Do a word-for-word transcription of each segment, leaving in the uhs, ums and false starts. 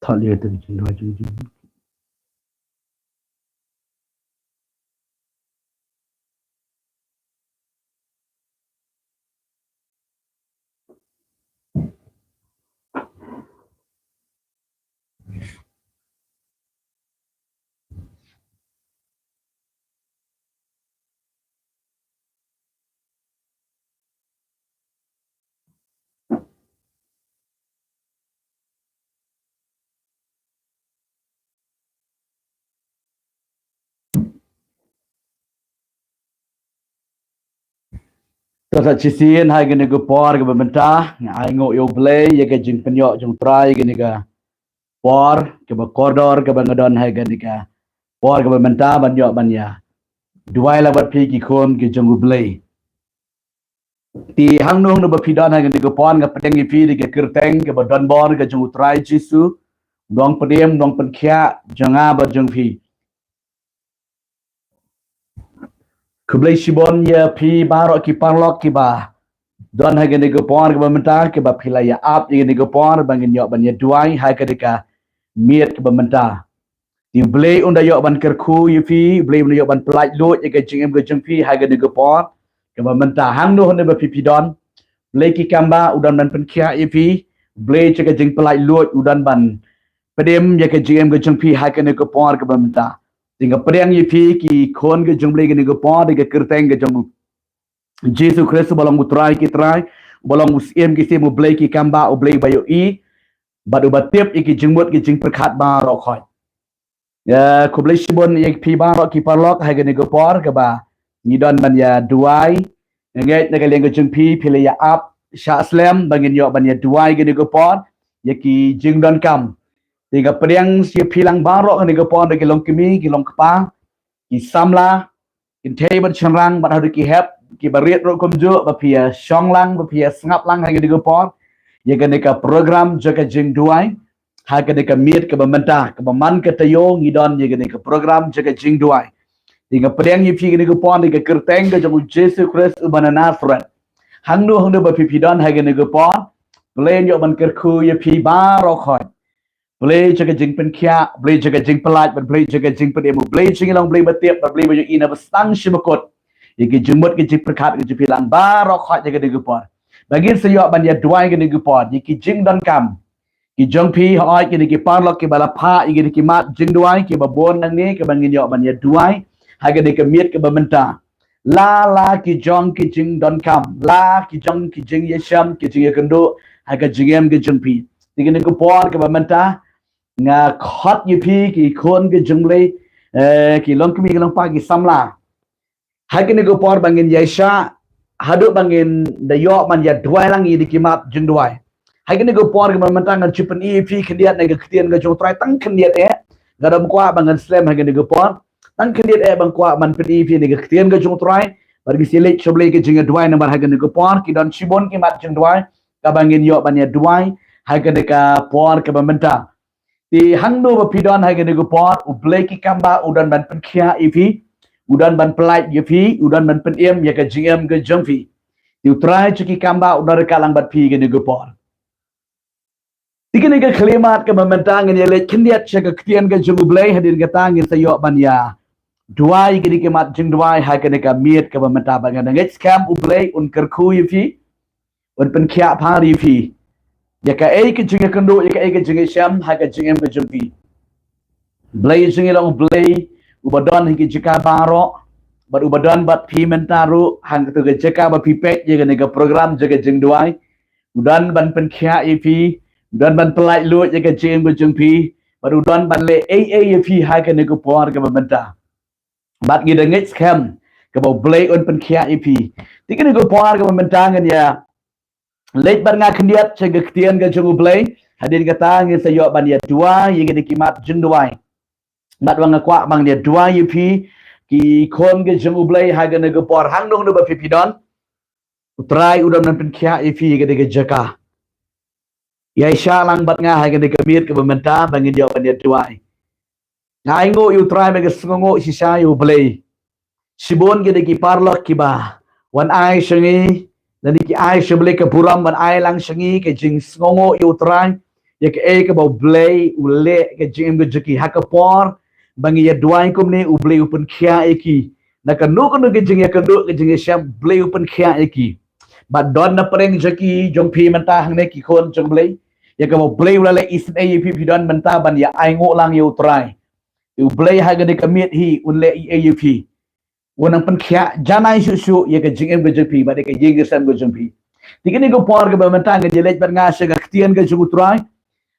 Thot ïa ka jingduwai jong u. To sa shisien ha kane ka por kaba mynta nga ai nguh ïa U Blei ïa ka jingpynïoh jong U Trai ïa kane ka por kaba kordor kaba nga don ha kane ka por kaba mynta ban ïoh ban ïa duwai la bad phi ki khun ki jong U Blei. Te hangno hangno ba phi don ha kane ka por nga pdiang ïa phi da ka kyrteng kaba donbor ka jong U Trai Jisu, nongpynim nongpynkhiah jong nga bad jong phi. Khublei shibun ïa phi baroh ki paralok kiba don ha kane ka por kaba mynta kiba phi la ïa ap ïa kane ka por ba ngin ïoh ban ïa duwai ha kane ka miet kaba mynta. Te U Blei un da ïoh ban kyrkhu ïa phi, U Blei un da ïoh ban pyllait luid ïa ka jingim ka jong phi ha kane ka por kaba mynta hangno hangno ba phi phi don. U Blei ki kam ba u don ban pynkhiah ïa phi, U Blei jong ka jingpyllait luid u don ban pynim ïa ka jingim ka jong phi ha kane ka por kaba mynta. Te nga pdiang ïa phi ki khun ka jong U Blei kane ka por da ka kyrteng ka jong U Jisu Khrist uba long U Trai ki trai, uba long U Syiem ki syiem, U Blei ki kam ba, U Blei uba ïohi bad uba tip ïa ki jingmut ki jingpyrkhat baroh khoit. Ïa, khublei shibun ïa phi baroh ki paralok ha kane ka por kaba ngi don ban ïa duwai. Nga ngeit na ka liang ka jong phi phi la ïa ap shah slem ba ngin ïoh ban ïa duwai kane ka por ïa ki jingdonkam. Te nga pdiang ïa phi lang baroh kane ka por da ki longkmie ki longkpa, ki samla, kynthei bad shynrang bad haduh ki hep kiba rit ruh kumjuh ba phi ïa shong lang ba phi ïa sngap lang ha kane ka por ïa kane ka program jong ka jingduwai ha kane ka miet kaba mynta kaba man ka taïew ngi don ïa kane ka program jong ka jingduwai. Te nga pdiang ïa phi kane ka por da ka kyrteng ka jong U Jisu Khrist uba na Nasareth. Hangno hangno ba phi phi don ha kane ka por, U Blei un ïoh ban kyrkhu ïa phi baroh khoit. Blei jong ka jingpynkhiah, Blei jong ka jingpyllait bad Blei jong ka jingpynim, Blei jong ngi long Blei ba tip bad Blei ba ïohi na ba sdang shi bakut ïa ki jingmut ki jingpyrkhat ki jingphilang baroh khoit ïa kane ka por. Ba ngin sa ïoh ban ïa duwai kane ka por ïa ki jingdonkam ki jong phi, hooid kine ki paralok kiba la phah ïa kine ki mat jingduwai kiba bun nangne kiba ngin ïoh ban ïa duwai ha kane ka miet kaba mynta. La la ki jong ki jingdonkam, la ki jong ki jingïashem ki jingïakynduh ha ka jingim ka jong phi. Te kane ka por kaba mynta nga khot ïa phi ki khun ki jong U Blei, eh, ki longkmie ki longpa ki samla. Ha kane ka por ba ngin ïaishah haduh ba ngin da ïoh ban ïa duwai lang ïa ki mat jingduwai. Ha kane ka por kaba mynta ngan shu pyni ïa phi khyndiat na ka ktien ka jong U Trai tang khyndiat eh. Nga dang kwah ba ngan slem ha kane ka por. Tang khyndiat eh ban kwah ban pyni ïa phi na ka ktien ka jong U Trai. Bad ngi sa leit sha U Blei ka jingïaduwai namar ha kane ka por ki don shibun ki mat jingduwai kaba ngin ïoh ban ïa duwai ha kane ka por kaba mynta. Te hangno ba phi don ha kane ka por, U Blei ki kam ba u don ban pynkhiah ïa phi, u don ban pyllait ïa phi, u don ban pynim ïa ka jingim ka jong phi. Te U Trai jong ki kam ba u don ryngkat lang bad phi ha kane ka por. Te kane ka khyllipmat kaba mynta ngin ïa leit khyndiat sha ka ktien ka jong U Blei, hadien kata ngin sa ïoh ban ïa duwai ïa kine ki mat jingduwai ha kane ka miet kaba mynta. Ba ngan ngeit skhem U Blei un kyrkhu ïa phi, un pynkhiah pha ïa phi ïa kaei ka jingïakynduh, ïa kaei ka jingïashem ha ka jingim ka jong phi. Blei jong ngi long U Blei uba don ha ki jaka baroh bad uba don bad phi mynta ruh hangto ka jaka ba phi peit ïa kane ka program jong ka jingduwai. U don ban pynkhiah ïa phi, u don ban pyllait luid ïa ka jingim ka jong phi bad u don ban leh ei ei ïa phi ha kane ka por kaba mynta. Bad ngi da ngeit skhem kaba U Blei un pynkhiah ïa phi. Te kane ka por kaba mynta ngin ïa leit bad nga khyndiat sha ka ktien ka jong U Blei. Hadien kata ngin sa ïoh ban ïa duwai ïa kine ki mat jingduwai. Bad ba nga kwah ban ïa duwai ïa phi ki khun ka jong U Blei ha kane ka por hangno hangno ba phi phi don. U Trai u don ban pynkhiah ïa phi ha kane ka jaka. Ïaishah lang bad nga ha kane ka miet kaba mynta ba ngin ïoh ban ïa duwai. Nga ai nguh ïa U Trai bad nga sngewnguh shisha ïa U Blei. Shibun ki dei ki paralok kiba wan ai sha ngi, lane ki ai sha U Blei ka burom ban ai lang sha ngi ka jingsngewnguh ïa U Trai. ïa kaei kaba U Blei u leh ka jingim ka jong ki. Ha ka por ba ngi ïa duwai kumne, U Blei u pynkhiah ïa ki. Na kano kano ka jingïakynduh, ka jingïashem, U Blei u pynkhiah ïa ki. Bad don na pdeng jong ki, jong phi mynta hangne ki khun jong U Blei, ïa kaba U Blei u la leh isynei ïa phi, phi don mynta ban ïa ainguh lang ïa U Trai. U Blei ha kane ka miet hi un leh ei ei ïa phi. Un nang pynkhiah janai shuh shuh ïa ka jingim ka jong phi bad ïa ka ïing ka sem ka jong phi. Te kane ka por kaba mynta ngin ïa leit bad nga sha ka ktien ka jong U Trai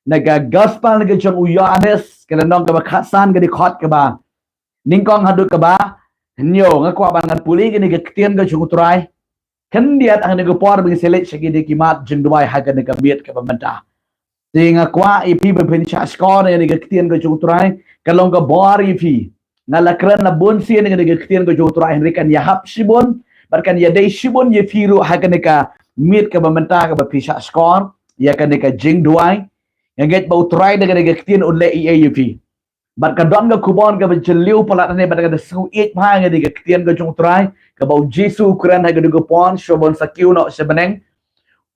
na ka gospel ka jong u Ïoannis, ka lynnong kaba khatsan, ka dkhot kaba nyngkong haduh kaba hynñiew. Nga kwah ban ngan pule kane ka ktien ka jong U Trai khyndiat ha kane ka por ba ngin sa leit sha kine ki mat jingduwai ha kane ka miet kaba mynta. Te nga kwah ïa phi ba phin shah shkor ïa kane ka ktien ka jong U Trai, ka long ka bor ïa phi. Nga la kren la bun sien ïa kane ka ktien ka jong U Trai, hynrei kan ïahap shibun bad kan ïadei shibun ïa phi ruh ha kane ka miet kaba mynta kaba phi shah shkor ïa kane ka jingduwai. Nga ngeit ba U Trai da kane ka ktien un leh ei ei ïa phi. Bad ka don ka khubor kaba jylliew palat hangne, bad ka da sngewbha ïa kane ka ktien ka jong U Trai, kaba U Jisu u kren ha kane ka por shuwa ban sa kiew noh sha bneng.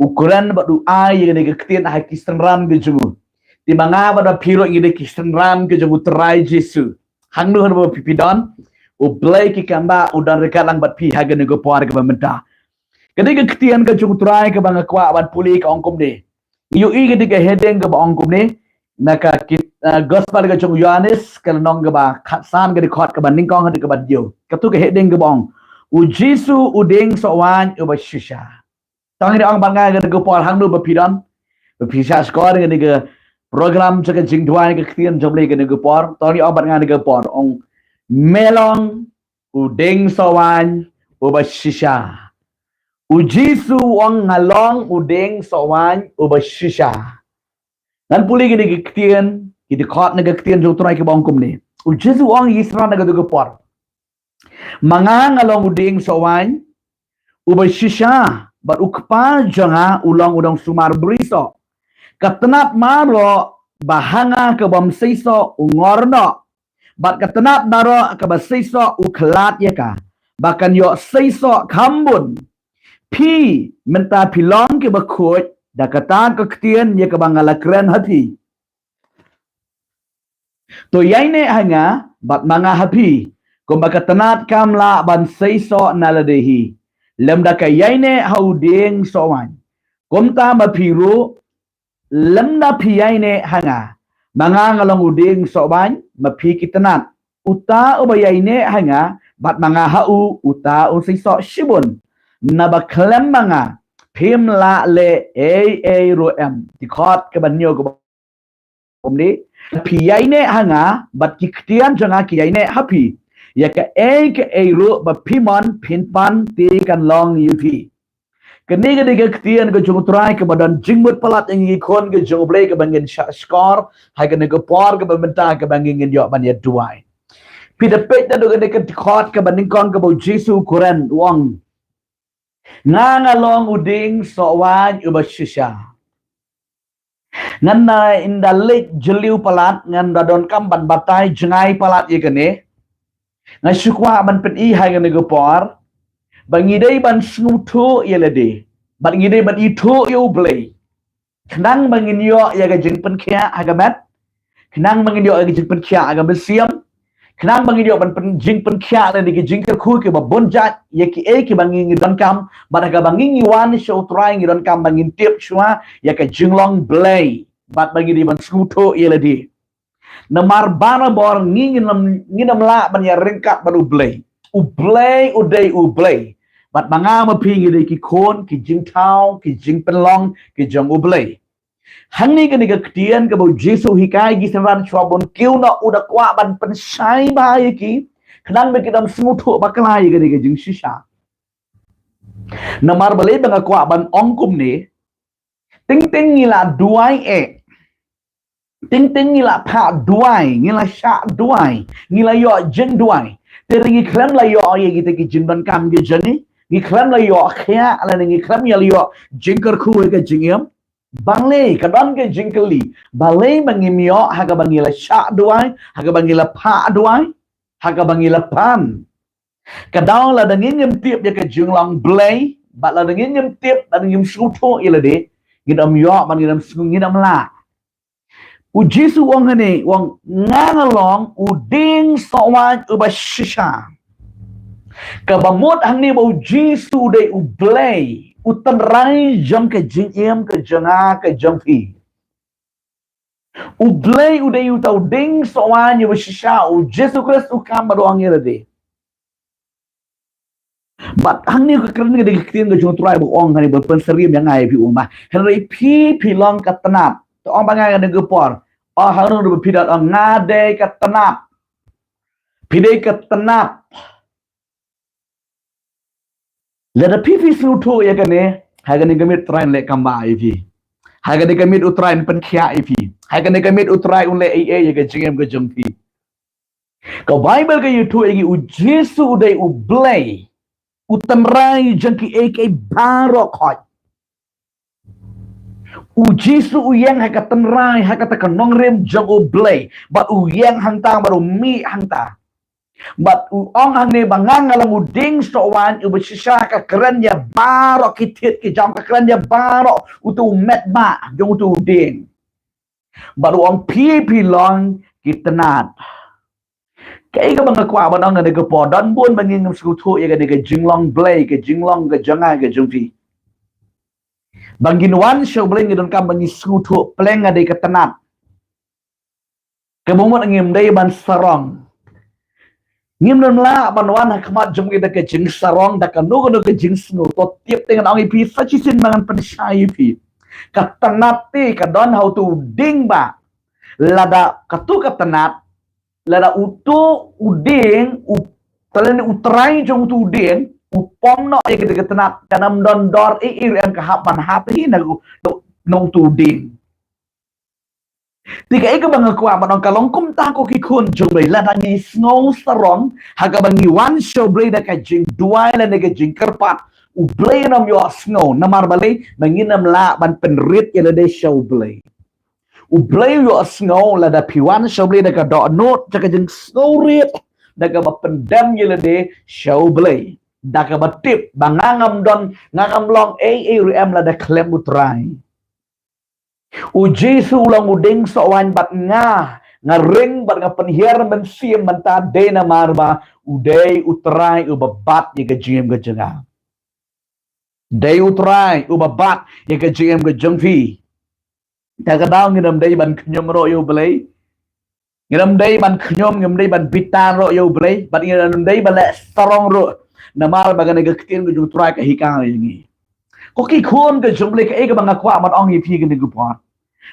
U kren bad u ai ïa kane ka ktien ha ki synran ka jong u. Te ma nga bad ma phi ruh ngi dei ki synran ka jong U Trai Jisu. Hangno hangno ba phi phi don, U Blei ki kamba u don ryngkat lang bad phi ha kane ka por kaba mynta. Kane ka ktien ka jong U Trai kaba nga kwah ban pule ka ong kumne. Ïohi kane ka heading kaba ong kumne na ka ki-, uh, gospel ka jong u Ïoannis, ka lynnong kaba khatsan, ka dkhot kaba nyngkong haduh kaba hynñiew. Kato ka heading kaba ong, U Jisu u dieng sohwaiñ uba shisha. Tang ïa ong bad nga kane ka por, hangno ba phi don, ba phi shah shkor ïa kane ka program jong ka jingduwai ka ktien jong U Blei kane ka por, tang ïa ong bad nga kane ka por, ong, me long u dieng sohwaiñ uba shisha. U Jisu u ong, nga long u dieng sohwaiñ uba shisha. Ngan pule kine ki ktien, ki dkhot na ka ktien jong U Trai kiba ong kumne. U Jisu u ong ïa ki synran ha kato ka por, ma nga nga long u dieng sohwaiñ uba shisha, bad U Kpa jong nga u long u nongsumar brisoh. Ka tnat baroh ba ha nga ka bym seisoh u ngor noh, bad ka tnat baroh kaba seisoh u khlad ïa ka, ba kan ïoh seisoh kham bun. Phi mynta phi long kiba khuid da kata ka ktien ïa kaba nga la kren ha phi. To ïaineh ha nga bad ma nga ha phi, kumba ka tnat kam lah ban seisoh na lade hi, lymda ka ïaineh ha u dieng sohwaiñ. Kumta ma phi ruh, lymda phi ïaineh ha nga, ma nga nga long u dieng sohwaiñ, ma phi ki tnat. Uta uba ïaineh ha nga bad ma nga ha u, uta un seisoh shibun. Naba khlem ma nga phim lah leh ei ei ruh em. Dkhot kaba hynñiew kaba ong kumne, phi ïaineh ha nga bad ki ktien jong nga ki ïaineh ha phi, ïa kaei kaei ruh ba phi mon phin pan, te kan long ïa phi. Kane ka dei ka ktien ka jong U Trai kaba don jingmut palat ïa ngi ki khun ka jong U Blei kaba ngin shah shkor ha kane ka por kaba mynta kaba ngin ïoh ban ïa duwai. Phi da peit naduh kane ka dkhot kaba nyngkong kaba U Jisu u kren, u ong, nga nga long u dieng sohwaiñ uba shisha. Ngan da, ynda leit jylliew palat, ngan da donkam ban batai jngai palat ïa kane. Nga shu kwah ban pyni ha kane ka por ba ngi dei ban sngewthuh ïa lade bad ngi dei ban ithuh ïa U Blei, khnang ba ngin ïoh ïa ka jingpynkhiah ha ka met, khnang ba ngin ïoh ïa ka jingpynkhiah ha ka mynsiem, khnang ba ngin ïoh ban pyn-, jingpynkhiah lane ka jingkyrkhu kiba bun jait ïa kiei kiba ngi ngi donkam, bad ha kaba ngi ngi wan sha U Trai ngi donkam ba ngin tip shuwa ïa ka jinglong Blei bad ba ngi dei ban sngewthuh ïa lade. Namar barabor ngi ngin ym, ngin ym lah ban ïa ryngkat bad U Blei. U Blei u dei U Blei, bad ma nga ma phi ngi dei ki khun, ki jingthaw, ki jingpynlong ki jong U Blei. Hangne kane ka ktien kaba U Jisu u hikai ki synran shuwa ban kiew noh, u da kwah ban pynshai bha ïa ki, khnang ba kin ym sngewthuh bakla ïa kane ka jingshisha. Namar balei ba nga kwah ban ong kumne? Teng teng ngi la duwai eh, teng teng ngi la phah duwai, ngi la shah duwai, ngi la ïoh jingduwai, te ngi khlem la ïoh ïa kita ki jingdonkam ki jong ngi, ngi khlem la ïoh khiah lane ngi khlem la ïoh jingkyrkhu ha ka jingim. Balei, ka don ka jingkylli, balei ba ngim ïoh ha kaba ngi la shah duwai, ha kaba ngi la phah duwai, ha kaba ngi la pan? Ka daw lada ngi ngim tip ïa ka jinglong Blei, bad lada ngi ngim tip, lada ngim sngewthuh ïa lade, ngin ym ïoh, bad ngin ym sngew, ngin ym lah. U Jisu u ong hangne, u ong, nga nga long u dieng sohwaiñ uba shisha. Kaba mut hangne ba u Jisu u dei u Blei, u tynrai jong ka jingim ka jong nga ka jong phi. U Blei u dei uta u dieng sohwaiñ uba shisha, u Jisu Khrist u kham bad u ong ïa lade. Bad hangne ka kren ka dei ka ktien ka jong u Trai ba u ong hangne ba pynsyriem ïa nga ïa phi, u ong ba, hynrei phi phi long ka tnat. To ong ba nga ka dei ka por. O, hangne ruh ba phi dang ong nga dei ka tnat. Phi dei ka tnat. Lada phi phi sngewthuh ïa kane, ha kane ka miet u Trai un leh kam ba ïa phi. Ha kane ka miet u Trai un pynkhiah ïa phi. Ha kane ka miet u Trai un leh ei ei ïa ka jingim ka jong phi. Ka Baibl ka ïathuh ïa ngi u Jisu u dei u Blei, u tynrai jong kiei kiei baroh khoit. U Jisu u ïeng ha ka tynrai, ha kata ka nongrim jong u Blei, bad u ïeng hangta, bad u mih hangta. Bad u ong hangne ba nga nga long u dieng sohwaiñ uba shisha, ka kren ïa baroh ki thied ki jam, ka kren ïa baroh utu u met ba jong utu u dieng. Bad u ong phi phi long ki tnat. Kaei kaba nga kwah ban ong ha kane ka por, don bun ba ngim sngewthuh ïa kane ka jinglong Blei, ka jinglong ka jong nga ka jong phi. Ba ngin wan sha u Blei ngi donkam ba ngi sngewthuh pleng nga dei ka tnat. Kaba mut ngim dei ban sarong. Ngim dei lah ban wan ha khmat jong u Blei da ka jingsarong, da kano kano ka jingsngew. To tip te ngan ong ïa phi sa shisien ba ngan pynshai ïa phi. Ka tnat te ka don ha utu u dieng ba. Lada katu ka tnat, lada utu u dieng, u, lane u trai jong utu u dieng u pom noh ïa kata ka tnat, kan ym don dor ei ei ruh em ka hap ban hap hi na u, na, na utu u dieng. Te kaei kaba nga kwah ban ong, ka long kumta ko ki khun jong u Blei, lada ngi sngew sarong ha kaba ngi wan sha u Blei da ka jingduwai lane ka jingkyrpad, u Blei un ym ïohsngew, namar balei? Ba ngin ym lah ban pynrit ïa lade sha u Blei. U Blei u ïohsngew lada phi wan sha u Blei da ka dohnud, da ka jingsngewrit, da kaba pyndem ïa lade sha u Blei, da kaba tip ba nga ngam don, nga ngam long ei ei ruh em lada khlem u Trai. U Jisu u long u dieng sohwaiñ bad nga, nga ring bad nga pynhiar mynsiem mynta dei namar ba u dei u Trai uba bat ïa ka jingim ka jong nga. Dei u Trai uba bat ïa ka jingim ka jong phi. Te ka daw ngin ym dei ban khñium ruh ïa u Blei. Ngin ym dei ban khñium, ngin ym dei ban bitar ruh ïa u Blei, bad ngin ym dei ban leh sarong ruh. Namar ba kane ka ktien ka jong u Trai ka hikai ïa ngi. Ko ki khun ka jong u Blei, kaei kaba nga kwah ban ong ïa phi kane ka por.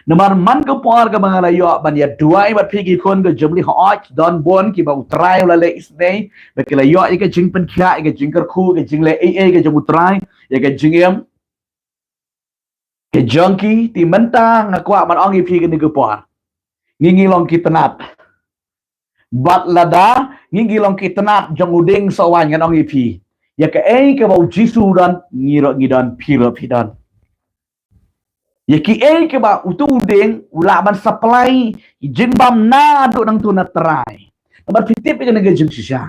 Namar man ka por kaba nga la ïoh ban ïa duwai bad phi ki khun ka jong u Blei, hooid don bun kiba u Trai u la leh isynei ba ki la ïoh ïa ka jingpynkhiah, ïa ka jingkyrkhu, ka jingleh ei ei ka jong u Trai ïa ka jingim ka jong ki. Te mynta nga kwah ban ong ïa phi kane ka por, ngi ngi long ki tnat. Bad lada ngi ngi long ki tnat jong u dieng sohwaiñ, ngan ong ïa phi, ïa kaei kaba u Jisu u don, ngi ruh ngi don, phi ruh phi don. Ïa kiei kiba utu u dieng u lah ban supply jingbam naduh nangtu na trai. Namar phi tip ïa kane ka jingshisha,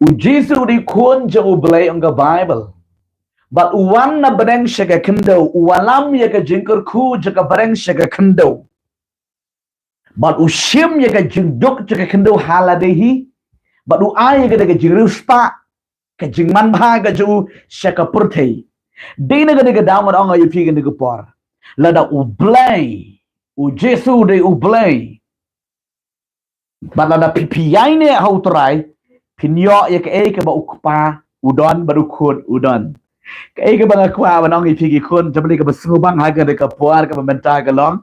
u Jisu u dei khun jong u Blei ong ka Baibl. Bad u wan na bneng sha ka khyndew, u wallam ïa ka jingkyrkhu jong ka bneng sha ka khyndew. Bad u shim ïa ka jingduk jong ka khyndew ha lade hi. Bad u ai ïa ka, ka jingriewspah, ka jingmanbha ka jong u sha ka pyrthei. Dei na kane ka daw ngan ong ïa phi kane ka por, lada u Blei, u Jisu u dei u Blei, bad lada phi phi ïaineh ha u Trai, phin ïoh ïa kaei kaba u Kpa u don bad u Khun u don. Kaei kaba nga kwah ban ong ïa phi ki khun jong u Blei kaba sngewbang ha kane ka por kaba mynta ka long,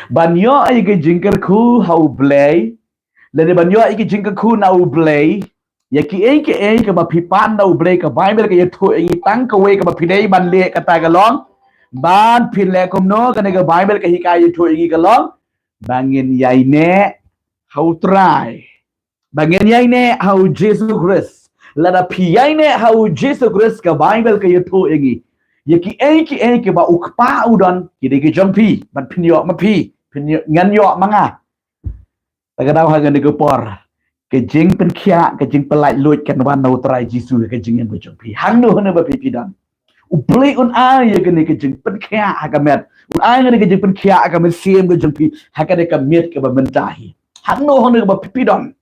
ban ïoh ïa ka jingkyrkhu ha u Blei, lane ban ïoh ïa ka jingkyrkhu na u Blei. Ïa kiei kiei kaba phi pan na u Blei, ka Baibl ka ïathuh ïa ngi tang kawei kaba phi dei ban leh, kata ka long, ban phin leh kumno? Kane ka Baibl ka hikai ïathuh ïa ngi ka long, ba ngin ïaineh ha u Trai, ba ngin ïaineh ha u Jisu Khrist. Lada phi ïaineh ha u Jisu Khrist, ka Baibl ka ïathuh ïa ngi, ïa kiei kiei kiba u Kpa u don, ki dei ki jong phi, bad phin ïoh ma phi, phin ïoh, ngan ïoh ma nga. Te ka daw ha kane ka por, ka jingpynkhiah, ka jingpynlait luid kan wan na u Trai Jisu ha ka jingim ka jong phi, hangno hangno ba phi phi don. U Blei un ai ïa kane ka jingpynkhiah ha ka met. Un ai ïa kane ka jingpynkhiah ha ka mynsiem ka jong phi ha kane ka miet kaba mynta hi. Hangno hangno kaba phi don,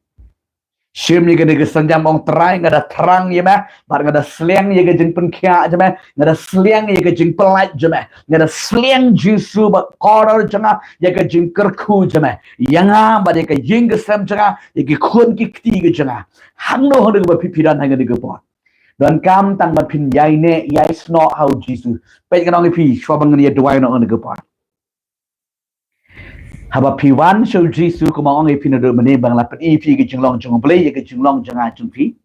shim ïa kane ka synjam, ong Trai, nga da thrang ïa me bad nga da sliang ïa ka jingpynkhiah jong me, nga da sliang ïa ka jingpyllait jong me, nga da sliang Jisu bad kordor jong nga ïa ka jingkyrkhu jong me ïa nga bad ïa ka ïing ka sem jong nga, ïa ki khun ki kti ka jong nga. Hangno hangno kaba phi phi don ha kane ka por, donkam tang ba phin ïaineh ïaisnoh ha u Jisu. Peit, ngan ong ïa phi, shuwa ba ngan ïa duwai noh ha kane ka por, haba phi wan sha u Jisu, kumba ong ïa phi naduh mynne, ba nga la pyni ïa phi ïa ka jinglong jong u Blei, ïa ka jinglong jong nga jong phi,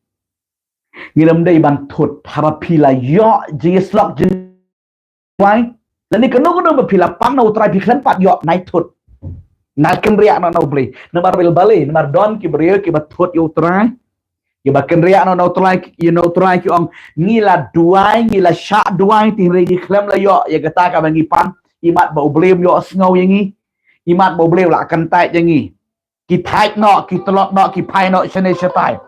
ngi ym dei ban thut. Haba phi la ïoh jingïasyllok jingduwai, lane kano kano ba phi la pan na u Trai, phi khlem pat ïoh, nai thut, nai kynriah noh na u Blei. Namar balei? Namar don ki briew kiba thut ïa u Trai, kiba kynriah noh na u Trai, ïa na u Trai, ki ong, ngi la duwai, ngi la shah duwai, te hynrei ngi khlem la ïoh ïa kata kaba ngi pan. Imat ba u Blei um ïohsngew ïa ngi, imat ba u Blei u la kyntait ïa ngi. Ki thait noh, ki tlot noh, ki phai noh shane shatai.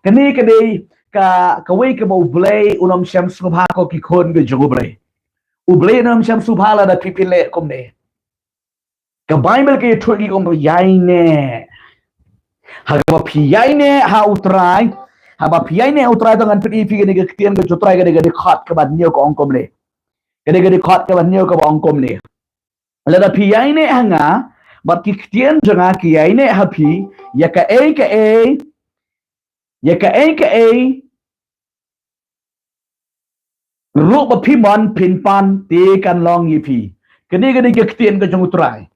Kane ka dei ka, kawei kaba u Blei un ym shym sngewbha, ko ki khun ka jong u Blei. U Blei un ym shym sngewbha lada phi phi leh kumne. Ka Baibl ka ïathuh ïa ngi, ka ong ba ïaineh. Haba phi ïaineh ha u Trai, haba phi ïaineh ha u Trai, to ngan pyni ïa phi kane ka ktien ka jong u Trai, kane ka dkhot kaba hynñiew ka ong kumne. Kane ka dkhot kaba hynñiew kaba ong kumne. Lada phi ïaineh ha nga, bad ki ktien jong nga ki ïaineh ha phi, ïa kaei kaei, ïa kaei kaei ruh ba phi mon phin pan, te kan long ïa phi. Kane ka dei ka ktien ka jong u Trai,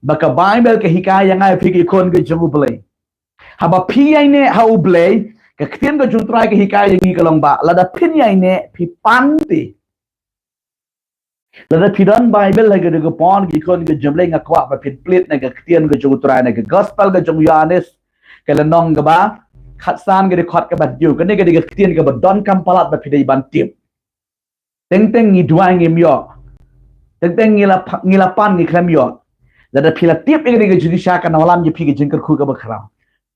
ba ka Baibl ka hikai ïa nga ïa phi ki khun ka jong u Blei. Haba phi ïaineh ha u Blei, ka ktien ka jong u Trai ka hikai ïa ngi ka long ba lada phin ïaineh phi pan te. Lada phi don Baibl ha kane ka por, ki khun ka jong u Blei, nga kwah ba phin plie na ka ktien ka jong u Trai, na ka Gospel ka jong u Ïoannis, ka lynnong kaba khatsan, ka dkhot kaba hynñiew. Kane ka dei ka ktien kaba donkam palat ba phi dei ban tip. Teng teng ngi duwai ngim ïoh, teng teng ngi la pha-, ngi la pan ngi khlem ïoh. Lada phi la tip ïa kane ka jingshisha, kan wallam ïa phi ka jingkyrkhu kaba khraw.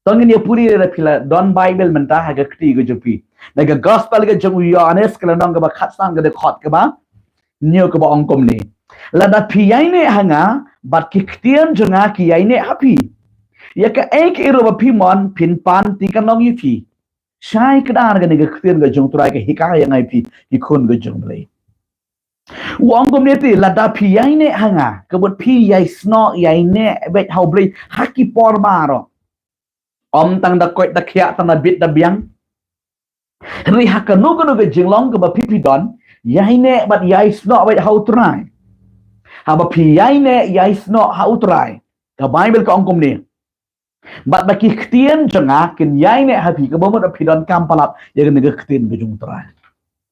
To ngin ïa pule, lada phi la don Baibl mynta, ha ka kti ka jong phi, na ka Gospel ka jong u Ïoannis, ka lynnong kaba khatsan, ka dkhot kaba hynñiew kaba ong kumne. Lada phi ïaineh ha nga, bad ki ktien jong nga ki ïaineh ha phi, ïa kaei kaei ruh ba phi mon phin pan, te kan long ïa phi. Shai kdar kane ka ktien ka jong u Trai ka hikai ïa nga ïa phi ki khun ka jong u Blei. U ong kumne te, lada phi ïaineh ha nga, ka mut phi ïaisnoh ïaineh beit ha u Blei ha ki por baroh. Ym tang da koit da khiah, tang da bit da biang. Hynrei ha kano kano ka jinglong kaba phi phi don, ïaineh bad ïaisnoh beit ha u Trai. Haba phi ïaineh ïaisnoh ha u Trai, ka Baibl ka ong kumne, bad ba ki ktien jong nga kin ïaineh ha phi, kaba mut ba phi donkam palat ïa kane ka ktien ka jong u Trai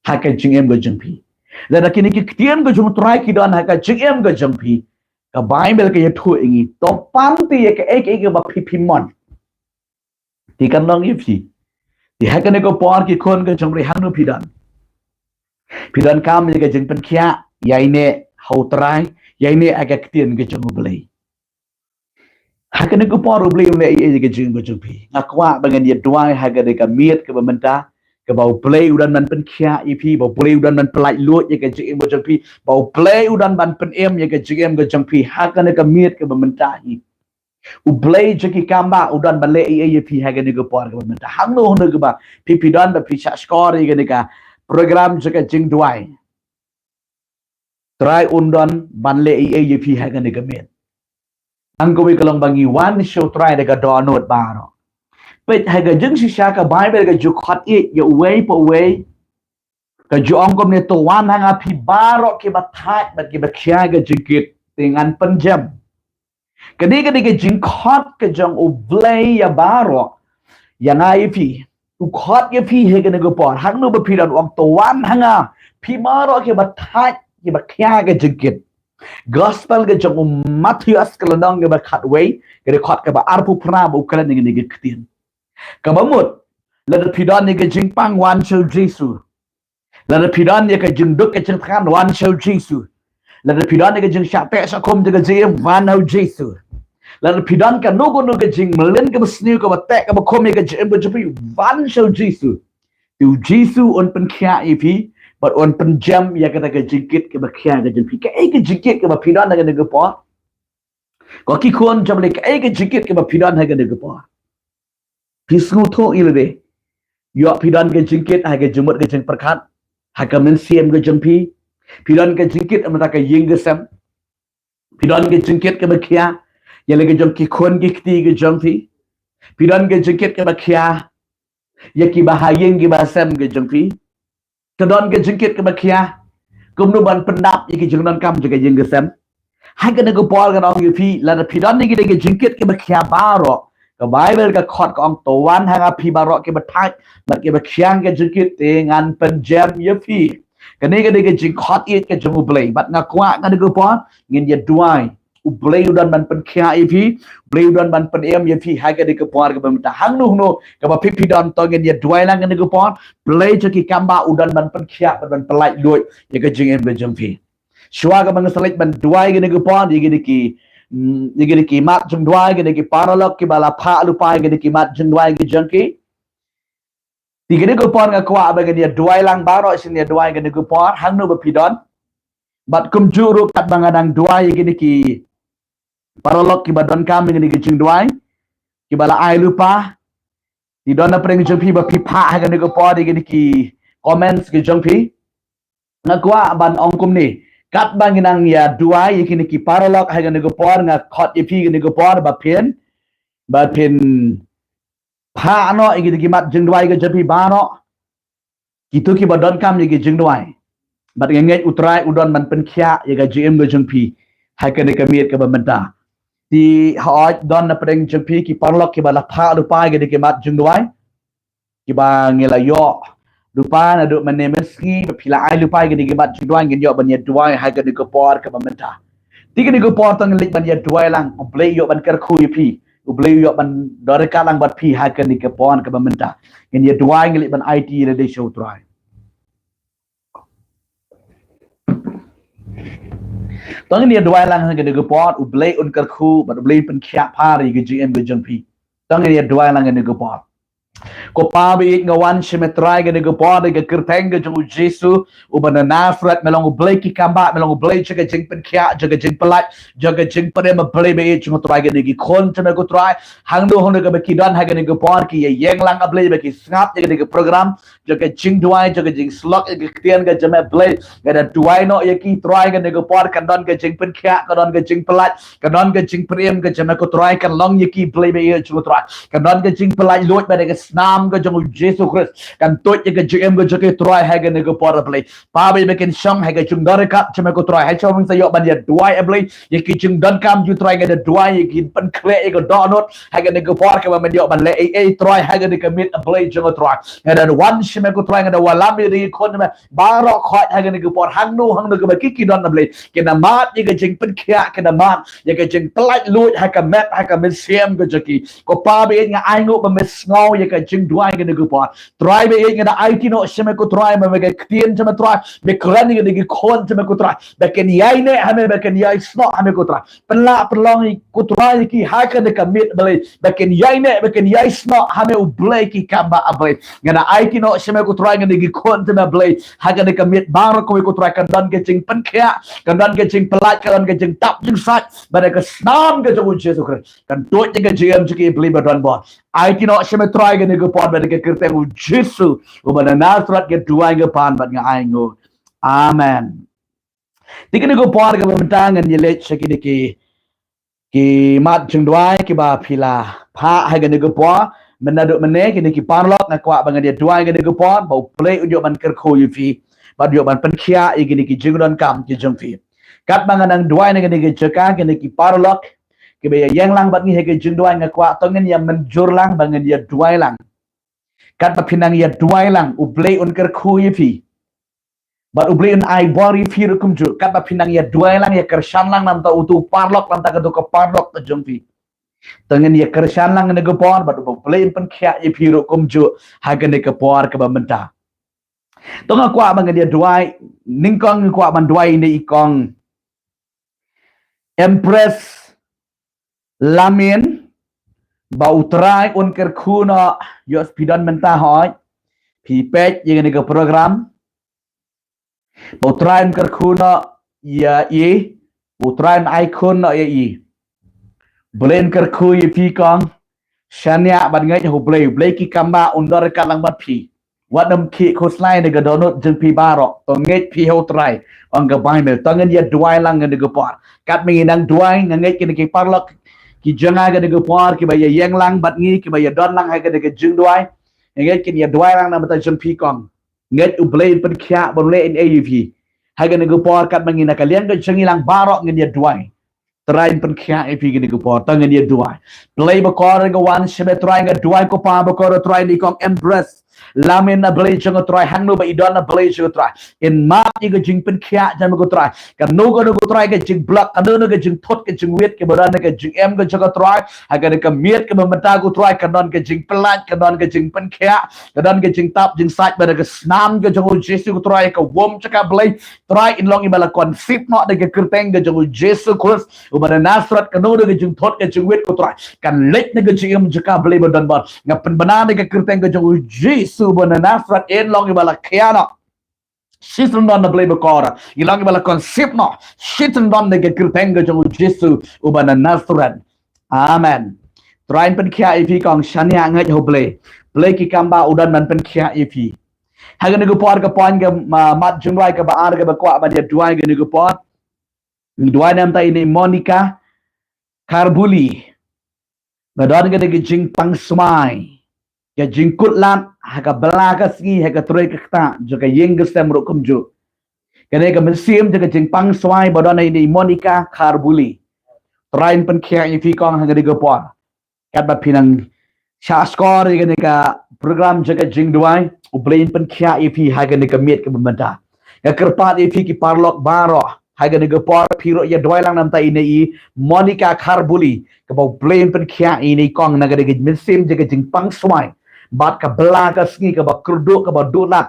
ha ka jingim ka jong phi. Lada kine ki ktien ka jong u Trai ki don ha ka jingim ka jong phi, ka Baibl ka ïathuh ïa ngi, to pan te ïa kaei kaei kaba phi phi mon, te kan long ïa phi. Te ha kane ka por, ki khun ka jong u Blei, hangno phi don, phi donkam ïa ka jingpynkhiah, ïaineh ha u Trai, ïaineh ha ka ktien ka jong u Blei. Ha kane ka por u Blei un leh ei ei ïa ka jingim ka jong phi. Nga kwah ba ngin ïa duwai ha kane ka miet kaba mynta, kaba u Blei u don ban pynkhiah ïa phi, ba u Blei u don ban pyllait luid ïa ka jingim ka jong phi, ba u Blei u don ban pynim ïa ka jingim ka jong phi ha kane ka miet kaba mynta hi. U Blei jong ki kambah u don ban leh ei ei ïa phi ha kane ka por kaba mynta. Hangno hangno kaba phi phi don, ba phi shah shkor ïa kane ka program jong ka jingduwai, Trai un don ban leh ei ei ïa phi ha kane ka miet. Tang kawei ka long ba ngi wan sha u Trai da ka dohnud baroh. Peit ha ka jingshisha, ka Baibl ka ju khot ïa uwei pa uwei, ka ju ong kumne, to wan ha nga phi baroh kiba thait bad kiba khia ka jingkit, te ngan pynjem. Kane ka dei ka jingkhot ka jong u Blei ïa baroh, ïa nga ïa phi. U khot ïa phi ha kane ka por, hangno ba phi don, u ong, to wan ha nga phi baroh kiba thait, kiba khia ka jingkit. Gospel ka jong u Mathaios, ka lynnong kaba khatwei, ka dkhot kaba arphew phra, ba u kren ïa kane ka ktien. Kaba mut, lada phi don ïa ka jingpang, wan sha u Jisu. Lada phi don ïa ka jingduk ka jingthngan, wan sha u Jisu. Lada phi don ïa ka jingshah teh shah khum jong ka jingim, wan ha u Jisu. Lada phi don kano kano ka jingmlien kaba sniew, kaba teh kaba khum ïa ka jingim ka jong phi, wan sha u Jisu. Te u Jisu un pynkhiah ïa phi, Bad un pynjem ïa kata ka jingkit kaba khia ka jong phi. Kaei ka jingkit kaba phi don ha kane ka por? Ko ki khun jong U Blei, kaei ka jingkit kaba phi don ha kane ka por? Phi sngewthuh ïa lade. Ïoh phi don ka jingkit ha ka jingmut ka jingpyrkhat, ha ka mynsiem ka jong phi. Phi don ka jingkit ha ka ïing ka sem. Phi don ka jingkit kaba khia ïa la ka jong ki khun ki kti ka jong phi. Phi don ka jingkit kaba khia ïa kiba ha ïing kiba sem ka jong phi. Ka don ka jingkit kaba khia kumno ban pyndap ïa ki jingdonkam jong ka ïing ka sem. Ha kane ka por ngan ong ïa phi, lada phi don ïa kine ki jingkit kiba khia baroh, ka Baibl ka khot ka ong, to wan ha nga phi baroh kiba thait bad kiba khiang ka jingkit, te ngan pynjem ïa phi. Kane ka dei ka jingkhot ïeit ka jong U Blei. Bad nga kwah kane ka por ngin ïa duwai. U Blei u don ban pynkhiah ïa phi, U Blei u don ban pynim ïa phi ha kane ka por kaba mynta. Hangno hangno kaba phi phi don, to ngin ïa duwai lang kane ka por. Blei jong ki kambah u don ban pynkhiah bad ban pyllait luid ïa ka jingim ka jong phi. Shuwa kaba nga sa leit ban duwai kane ka por ïa kine ki, mm, ïa kine ki mat jingduwai, kine ki paralok kiba la phah lypa ïa kine ki mat jingduwai ka jong ki. Te kane ka por nga kwah ba ngin ïa duwai lang baroh shen, ïa duwai kane ka por hangno ba phi don. Bad kumjuh ruh katba nga dang duwai ïa kine ki paralok kiba donkam ïa kine ki jingduwai, kiba la ai lypa, te don na pdeng jong phi ba phi phah ha kane ka por ïa kine ki comments ki jong phi. Nga kwah ban ong kumne, katba ngi nang ïa duwai ïa kine ki paralok ha kane ka por, nga khot ïa phi kane ka por ba phin, ba phin phah noh ïa kine ki mat jingduwai ka jong phi baroh, kito kiba donkam ïa ki jingduwai. Bad nga ngeit U Trai u don ban pynkhiah ïa ka jingim ka jong phi ha kane ka miet kaba mynta. Te hooid, don na pdeng jong phi ki paralok kiba la phah lypa ïa kine ki mat jingduwai, kiba ngi la ïoh lypa naduh mynne mynsngi, ba phi la ai lypa ïa kine ki mat jingduwai, ngin ïoh ban ïa duwai ha kane ka por kaba mynta. Te kane ka por to ngin leit ban ïa duwai lang, U Blei u ïoh ban kyrkhu ïa phi, U Blei u ïoh ban don ryngkat lang bad phi ha kane ka por kaba mynta. Ngin ïa duwai, ngin leit ban aiti ïa lade sha U Trai. To ngin ïa duwai lang ha kane ka por, U Blei un kyrkhu bad U Blei un pynkhiah phar ïa ka jingim ka jong phi. To ngin ïa duwai lang ha kane ka por. Ko Pa ba ïeit, nga wan sha me Trai ha kane ka por da ka kyrteng ka jong U Jisu uba na Nasareth. Me long U Blei ki kambah, me long U Blei jong ka jingpynkhiah, jong ka jingpyllait, jong ka jingpynim, me Blei ba ïeit jong U Trai, kine ki khun jong me ko Trai, hangno hangno kaba ki don ha kane ka por, ki ïeng lang A Blei ba ki sngap ïa kane ka program jong ka jingduwai, jong ka jingsyllok ïa ka ktien ka jong me Blei. Nga da duwai noh ïa ki Trai ha kane ka por, kan don ka jingpynkhiah, kan don ka jingpyllait, kan don ka jingpynim ka jong me ko Trai, kan long ïa ki Blei ba ïeit jong U Trai, kan don ka jingpyllait luid bad ka snam ka jong U Jisu Khrist kan tuid ïa ka jingim ka jong ki Trai ha kane ka por A Blei. Pa ba ïeit, ba kin shong ha ka jingdon ryngkat jong me ko Trai. Ha shong sa ïoh ban ïa duwai A Blei ïa ki jingdonkam jong U Trai, nga da duwai ïa ki, pynkhleh ïa ka dohnud ha kane ka por, kaba men ïoh ban leh ei ei Trai ha kane ka miet A Blei jong U Trai. Nga da wan sha me ko Trai, nga da wallam ïa ki khun jong me baroh khoit ha kane ka por, hangno hangno kaba ki ki don A Blei, kin da mad ïa ka jingpynkhiah, kin da mad ïa ka jingpyllait luid ha ka met ha ka mynsiem ka jong ki. Ko Pa ba ïeit, nga ainguh ba me sngew ïa ka jingduwai ha kane ka por. Trai ba ïeit, nga da aiti noh sha me ko Trai, ba me ka ktien jong me Trai, me kren ïa kine ki khun jong me ko Trai, ba kin ïaineh ha me, ba kin ïaisnoh ha me ko Trai. Pynlah pynlong ko Trai ïa ki ha kane ka miet Blei, ba kin ïaineh, ba kin ïaisnoh ha me U Blei ki kambah A Blei. Nga da aiti noh sha me ko Trai, kine ki khun jong me Blei, ha kane ka miet baroh kawei ko Trai, kan don ka jingpynkhiah, kan don ka jingpyllait, kan don ka jingtap jingsait bad ka snam ka jong U Jisu Khrist kan tuid ïa ka jingim jong ki Blei ba don bor. Aiti noh sha me Trai ha kane ka por bad ka kyrteng U Jisu uba na Nasareth nga duwai, nga pan bad nga ainguh. Amen. Te kane ka por kaba mynta ngan ïa leit sha kine ki, ki mat jingduwai kiba phi la phah ha kane ka por. Mynta naduh mynne, kine ki paralok, nga kwah ba ngan ïa duwai ha kane ka por ba U Blei un ïoh ban kyrkhu ïa phi bad ïoh ban pynkhiah ïa kine ki jingdonkam ki jong phi. Katba nga nang duwai na kane ka jaka, kine ki paralok kiba ïa ïeng lang bad ngi ha ka jingduwai, nga kwah to ngin ïa mynjur lang ba ngin ïa duwai lang. Katba phi nang ïa duwai lang, U Blei un kyrkhu ïa phi bad U Blei un ai bor ïa phi ruh kumjuh. Katba phi nang ïa duwai lang, ïa kyrshan lang na bynta uto u paralok, na bynta kato ka paralok ka jong phi. To ngin ïa kyrshan lang ha kane ka por bad U Blei un pynkhiah ïa phi ruh kumjuh ha kane ka por kaba mynta. To nga kwah ba ngan ïa duwai, nyngkong nga kwah ban duwai ïa i kong Empress Lamin, ba U Trai un kyrkhu noh. Ïoh phi don mynta hooid, phi peit ïa kane ka program. Ba U Trai un kyrkhu noh ïa i, U Trai un ai khun noh ïa i. Blei un kyrkhu ïa phi kong. Shaniah bad ngeit ha U Blei, U Blei ki kam ba un don ryngkat lang bad phi. Wat nym khih khuslai na ka dohnud jong phi baroh. To ngeit phi ha U Trai. Ong ka Baibl, to ngin ïa duwai lang ha kane ka por. Katba ngi nang duwai, nga ngeit kine ki paralok ki jong nga ha kane ka por, kiba ïa ïeng lang bad ngi, kiba ïa don lang ha kane ka jingduwai. Nga ngeit kin ïa duwai lang na ka bynta jong phi kong. Ngeit U Blei un pynkhiah ban leh ïa phi. Ha kane ka por, katba ngi na ka liang ka jong ngi lang baroh ngin ïa duwai. Trai un pynkhiah ïa phi ha kane ka por, to ngin ïa duwai. Blei bakordor ka wan sha me Trai, nga duwai ko Pa bakordor Trai, ïa i kong Empress Lamin, A Blei jong nga Trai, hangno ba i don A Blei jong nga Trai, in map ïa ka jingpynkhiah jong me ko Trai. Kano kano ko Trai ka jingblok, kano kano ka jingthut ka jingwit, kaba don ha ka jingim ka jong nga Trai, ha kane ka miet kaba mynta ko Trai, ka don ka jingpyllait, ka don ka jingpynkhiah, ka don ka jingtap jingsait bad ka snam ka jong U Jisu ko Trai, ka wom jong ka Blei Trai, in long iba la conceive noh da ka kyrteng ka jong U Jisu Khrist uba na Nasareth. Kano kano ka jingthut ka jingwit ko Trai, kan leit na ka jingim jong ka Blei badonbor. Nga pynbna da ka kyrteng ka jong U Jisu uba na Nasareth, in long iba la khia noh. Shisyndon, A Blei bakordor, in long iba la conceive noh. Shisyndon da ka kyrteng ka jong U Jisu uba na Nasareth. Amen. Trai un pynkhiah ïa phi kong. Shaniah, ngeit ha U Blei. Blei ki kam ba u don ban pynkhiah ïa phi. Ha kane ka por, ka point ka, ah, mat jingduwai kaba ar kaba kwah ban ïa duwai ha kane ka por. Ngi duwai na ka bynta ine i Monica Kharbuli, ba don kane ka jingpang swai, ka jingkut lad ha ka bylla ka sngi, ha ka trei ka ktah jong ka ïing ka sem ruh kumjuh. Kane ka mynsiem jong ka jingpang swai ba don ha ine i Monica Kharbuli, Trai un pynkhiah ïa phi kong ha kane ka por. Katba phi nang shah shkor ïa kane ka program jong ka jingduwai, U Blei un pynkhiah ïa phi ha kane ka miet kaba mynta. Nga kyrpad ïa phi ki paralok baroh, ha kane ka por phi ruh ïa duwai lang na ka bynta ine i Monica Kharbuli, kaba U Blei un pynkhiah ïa ine i kong na kane ka mynsiem jong ka jingpang swai bad ka bylla ka sngi, kaba kyrduh, kaba duh lad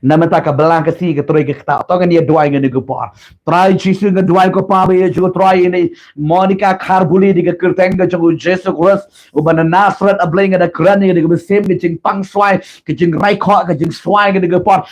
na ka bynta ka bylla ka sngi, ka trei ka ktah. To ngin ïa duwai ha kane ka por. Trai Jisu, nga duwai ko Pa ba ïeit jong nga Trai, ine i Monica Kharbuli, da ka kyrteng ka jong U Jisu Khrist uba na Nasareth, A Blei, nga da kren ïa kane ka mynsiem ka jingpang swai, ka jingrai khoh, ka jingswai ha kane ka por.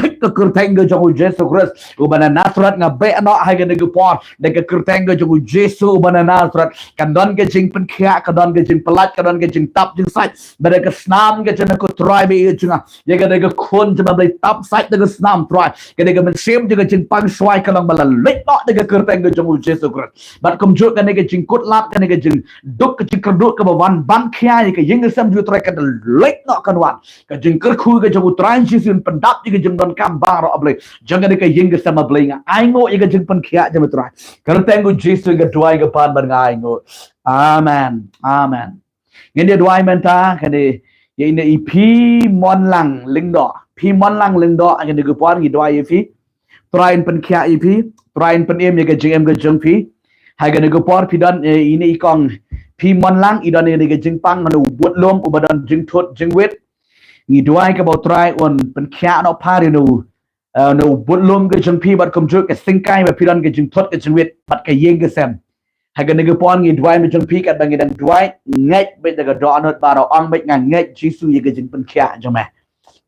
Thik ka kyrteng ka jong U Jisu Khrist uba na Nasareth, nga beh noh ha kane ka por da ka kyrteng ka jong U Jisu uba na Nasareth. Kan don ka jingpynkhiah, kan don ka jingpyllait, kan don ka jingtap jingsait bad ka snam ka jong me ko Trai ba ïeit jong nga. Ïa kane ka khun jong me, Blei, tap sait da ka snam Trai. Kane ka mynsiem jong ka jingpang swai ka long ba la leit noh da ka kyrteng ka jong U Jisu Khrist. Bad kumjuh kane ka jingkut lad, kane ka jingduk, ka jingkyrduh kaba wan ban khia ïa ka ïing ka sem jong U Trai, kan da leit noh, kan wan. Ka jingkyrkhu ka jong U Trai Jisu un pyndap ïa ka jingdonkam baroh, A Blei, jong kane ka ïing ka sem, A Blei. Nga ainguh ïa ka jingpynkhiah jong me Trai. Kyrteng U Jisu nga duwai, nga pan bad nga ainguh. Amen. Amen. Ngin ïa duwai mynta, kane, ïa ine i Phimon Lang Lyngdoh. Phimon Lang Lyngdoh, ha kane ka por ngi duwai ïa phi. Trai un pynkhiah ïa phi, Trai un pynim ïa ka jingim ka jong phi. Ha kane ka por phi don, eh, ine i kong Phimon Lang, i don ine ka jingpang, ine u budlum uba don jingthut jingwit. Ngi duwai kaba U Trai un pynkhiah noh, phar ïa u, eh, ine u budlum ka jong phi bad kumjuh ka syngkai ba phi don ka jingthut ka jingwit bad ka ïing ka sem. Ha kane ka por ngi duwai ma jong phi, katba ngi dang duwai, ngeit beit da ka dohnud baroh, ong beit, nga ngeit Jisu ïa ka jingpynkhiah jong me.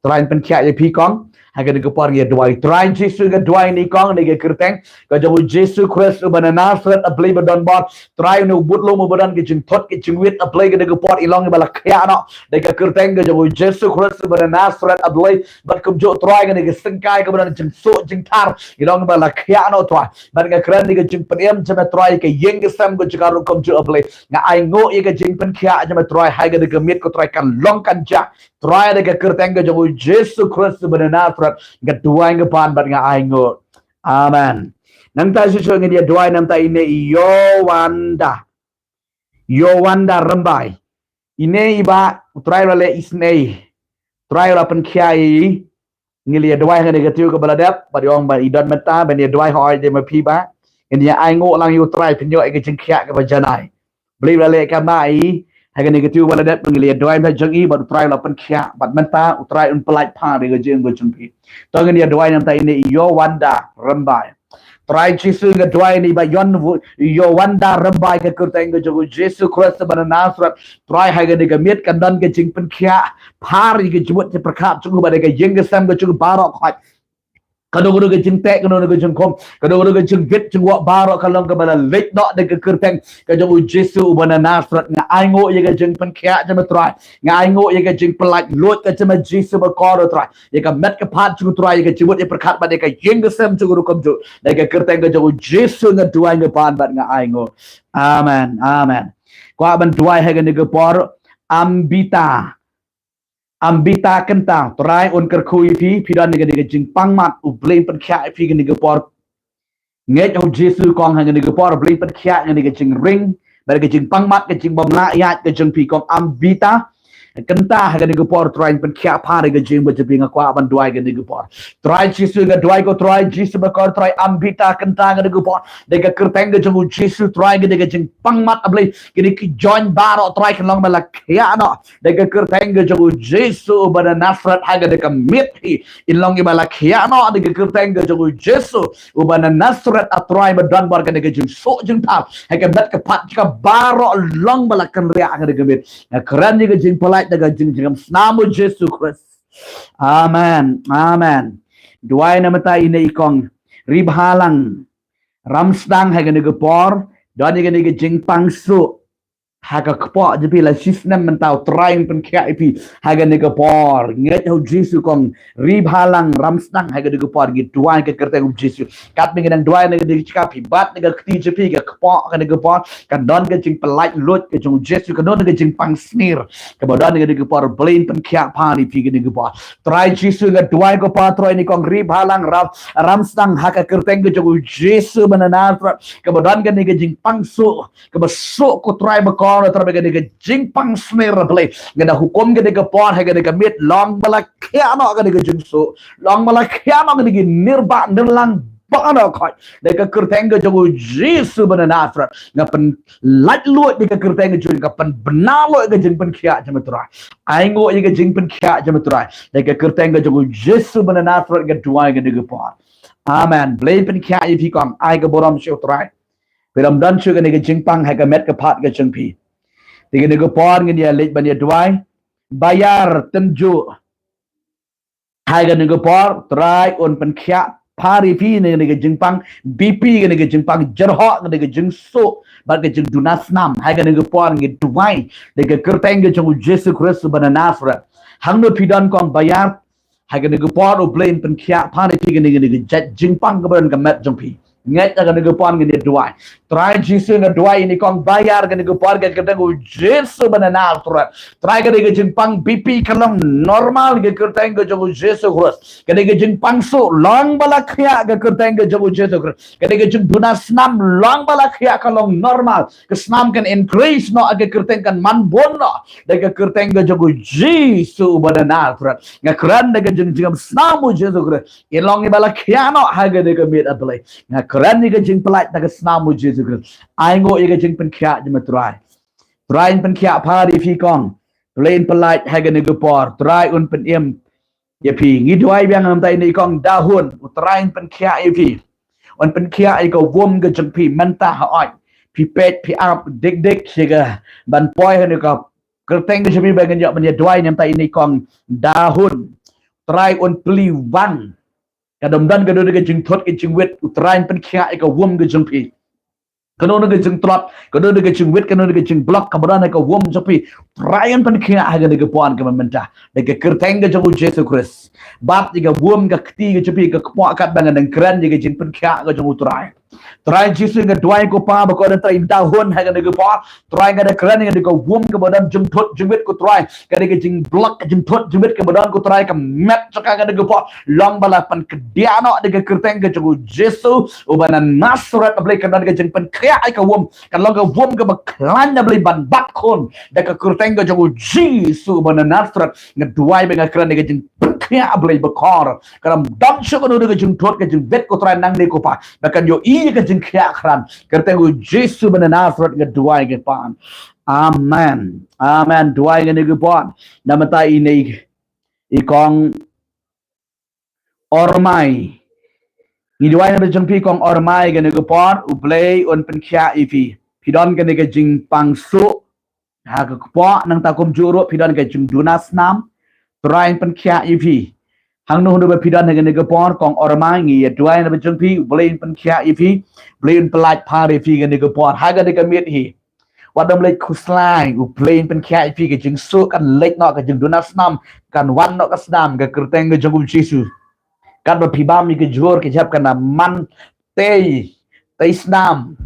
Trai un pynkhiah ïa phi kong. Ha kane ka por ngi duwai. Trai Jisu, nga duwai ine i kong, ine ka kyrteng ka jong U Jisu Khrist uba na Nasareth, A Blei ba donbor. Trai, ine u budlum uba don ka jingthut ka jingwit, A Blei, kane ka por i long iba la khiah noh da ka kyrteng ka jong U Jisu Khrist uba na Nasareth, A Blei. Bad kumjuh Trai, kane ka syngkai kaba don jingsuk jingthar, i long iba la khiah noh Trai. Bad nga kren ïa ka jingpynim jong me Trai, ka ïing ka sem ka jong ka ruh kumjuh, A Blei. Nga ainguh ïa ka jingpynkhiah jong me Trai, ha kane ka miet ko Trai, kan long kan jia Trai, da ka kyrteng ka jong U Jisu Khrist uba na Nasareth, nga duwai, nga pan bad nga ainguh. Amen. Nangta shisha ngin ïa duwai na ka bynta ine i Yowanda. Yowanda Rymbai. Ine i bah, U Trai u la leh isynei. U Trai u la pynkhiah ïa i. Ngi la ïa duwai ha kane ka taïew kaba la dep, bad i ong ba i don mynta ban ïa duwai hooid de ma phi bah. Ngin ïa ainguh lang ïa U Trai, pynïoh ïa ka jingkhiah kaba janai. Blei u la leh kumba i, ha kane ka taïew ba la dep, ngi la ïa duwai ma jong i, bad U Trai u la pynkhiah, bad mynta U Trai un pyllait phar ïa ka jingim ka jong phi. To ngin ïa duwai na ka bynta ine i Yowanda Rymbai. Trai Jisu, nga duwai ine i bah Yon-, Yowanda Rymbai, ha ka kyrteng ka jong U Jisu Khrist uba na Nasareth. Trai, ha kane ka miet kan don ka jingpynkhiah, phar ïa ka jingmut jingpyrkhat jong u bad ïa ka ïing ka sem ka jong u baroh, Khrist. Kano kano ka jingteh, kano kano ka jingkhum, kano kano ka jingwit jingwah baroh ka long kaba la leit noh da ka kyrteng ka jong u Jisu uba na Nasareth. Nga ainguh ïa ka jingpynkhiah jong me Trai. Nga ainguh ïa ka jingpyllait luid ka jong me Jisu bakordor Trai. Ïa ka met ka phad jong u Trai, ïa ka jingmut ïa pyrkhat bad ïa ka ïing ka sem jong u rukom jong u. Da ka kyrteng ka jong u Jisu nga duwai nga pan bad nga ainguh. Amen. Amen. Kwah ban duwai ha kane ka por, Ambita. Ambita Kynta, Trai un kyrkhu ïa phi, phi don ïa kane ka jingpang mat, u Blei un pynkhiah ïa phi kane ka por. Ngeit ha u Jisu kong ha kane ka por, u Blei un pynkhiah ïa kane ka jingring, bad ka jingpang mat, ka jingbymlah ïaid ka jong phi kong Ambita Kynta ha kane ka por, Trai un pynkhiah pha ïa ka jingim jong phi, nga kwah ban duwai kane ka por. Trai Jisu nga duwai ko Trai Jisu bakordor Trai, Ambita Kynta kane ka por. Da ka kyrteng ka jong u Jisu Trai, kane ka jingpang mat A Blei, kine ki joint baroh Trai kan long ba la khiah noh. Da ka kyrteng ka jong u Jisu uba na Nasareth ha kane ka miet hi. In long iba la khiah noh da ka kyrteng ka jong u Jisu uba na Nasareth A Trai ba don bor kane ka jingsuk jingthap. Ha ka met ka phad ka baroh long ba la kynriah ha kane ka miet. Nga kren ïa ka jingpyllait da ka jing, jingïasnam u Jisu Khrist. Amen. Amen. Duwai na mynta ine i kong Ribhalang Ramsdang ha kane ka por. Don ïa kane ka jingpang suk ha ka kpoh jong phi la shisnem mynta u Trai un pynkhiah ïa phi ha kane ka por. Ngeit ha u Jisu kong Ribhalang Ramsdang ha kane ka por ngi duwai ka kyrteng u Jisu. Katba ngi dang duwai na kane ka jaka phi bat na ka kti jong phi ka kpoh kane ka por. Kan don ka jingpyllait luid ka jong u Jisu, kan don ka jingpang snier kaba don kane ka por, Blei un pynkhiah pha ïa phi kane ka por. Trai Jisu nga duwai ko Pa Trai ine i kong Ribhalang Ram, Ramsdang ha ka kyrteng ka jong u Jisu ba na Nasareth kaba don kane ka jingpang suk, kaba suk ko Trai bakordor Trai ba kane ka jingpang snier A Blei. Nga da hukum kane ka por ha kane ka miet long ba la khiah noh kane ka jingsuk, long ba la khiah noh kane ka nirbah nirlang ba na khot. Da ka kyrteng ka jong u Jisu ba na Nasareth nga pynlait luid da ka kyrteng ka jong u, nga pynbna luid ka jingpynkhiah jong me Trai. Ainguh ïa ka jingpynkhiah jong me Trai. Da ka kyrteng ka jong u Jisu ba na Nasareth nga duwai kane ka por. Amen. Blei pynkhiah ïa phi kong, ai ka burom sha u Trai. Phi lam don shuh kane ka jingpang ha ka met ka phad ka jong phi. Te kane ka por ngin ïa leit ban ïa duwai. Bayar Tynjuh. Ha kane ka por Trai un pynkhiah pha ïa phi na kane ka jingpang B P, kane ka jingpang jyrhoh, kane ka jingsuk bad ka jingduna snam. Ha kane ka por ngi duwai da ka kyrteng ka jong u Jisu Khrist uba na Nasareth. Hangno phi don kong Bayar, ha kane ka por u Blei un pynkhiah pha ïa phi kane, kane ka jait jingpang kaba don ka met jong phi. Ngeit ha kane ka por ngin ïa duwai. Trai Jisu nga duwai ine i kong Bayar kane ka por ha ka kyrteng u Jisu ba na Nasareth. Trai kane ka jingpang B P kan long normal ha ka kyrteng ka jong u Jisu Khrist. Kane ka jingpang suk long ba la khiah ha ka kyrteng ka jong u Jisu Khrist. Kane ka jingduna snam long ba la khiah, kan long normal. Ka snam kan increase noh ha ka kyrteng, kan man bun noh da ka kyrteng ka jong u Jisu uba na Nasareth. Nga kren da ka jing, jingïasnam u Jisu Khrist. In long iba la khiah noh ha kane ka miet A Blei. Nga kren ïa ka jingpyllait da ka snam u Jisu Khrist. Ainguh ïa ka jingpynkhiah jong me Trai. Trai un pynkhiah pha ïa phi kong. Blei un pyllait ha kane ka por. Trai un pynim ïa phi. Ngi duwai biang na mynta ine i kong Dahun. U Trai un pynkhiah ïa phi. Un pynkhiah ïa ka wom ka jong phi mynta hooid. Phi peit phi ap dik dik sha ka ban poi ha kane ka kyrteng ka jong phi ba ngin ïoh ban ïa duwai na mynta ine i kong Dahun. Trai un plie wang. Ka dum don kano kano ka jingthut ka jingwit, u Trai un pynkhiah ïa ka wom ka jong phi. Kano kano ka jingtlot, kano kano ka jingwit, kano kano ka jingblok kaba don ha ka wom jong phi, Trai un pynkhiah ha kane ka por kaba mynta da ka kyrteng ka jong u Jisu Khrist. Bad ïa ka wom ka kti ka jong phi, ka kpoh katba nga dang kren ïa ka jingpynkhiah ka jong u Trai. Trai Jisu nga duwai ko Pa bakordor Trai, Dahun ha kane ka por. Trai nga da kren ïa kane ka wom kaba don jingthut jingwit ko Trai. Kane ka jingblok ka jingthut jingwit kaba don ko Trai ka met jong ka ha kane ka por long ba la pynkdiah noh da ka kyrteng ka jong u Jisu uba na Nasareth A Blei, kan don ka jingpynkhiah ïa ka wom, kan long ka wom kaba khlaiñ A Blei ban bat khun da ka kyrteng ka jong u Jisu uba na Nasareth. Nga duwai bad nga kren ïa ka jingpynkhiah A Blei bakordor. Kan ym don shuh kano kano ka jingthut ka jingwit ko Trai nangne ko Pa. Ba kan ïohi ïa ka jingkhiah krat. Kyrteng u Jisu ba na Nasareth nga duwai nga pan. Amen. Amen. Duwai kane ka por. Na mynta ine i kong Ormai. Ngi duwai na bynta jong phi kong Ormai kane ka por, u Blei un pynkhiah ïa phi. Phi don kane ka jingpang suk ha ka kpoh, nangta kumjuh ruh phi don ka jingduna snam. Trai un pynkhiah ïa phi. Hangno hangno ba phi don ha kane ka por, kong Ormai, ngi ïa duwai na ka bynta jong phi, U Blei un pynkhiah ïa phi, U Blei un pyllait phar ïa phi ha kane ka por, ha kane ka miet hi. Wat dang leit khuslai, U Blei un pynkhiah ïa phi, ka jingsuk kan leit noh, ka jingduna snam kan wan noh ka snam, ha ka kyrteng ka jong U Jisu. Katba phi bam ïa ka jhur ka jhep kan da man tei, tei snam.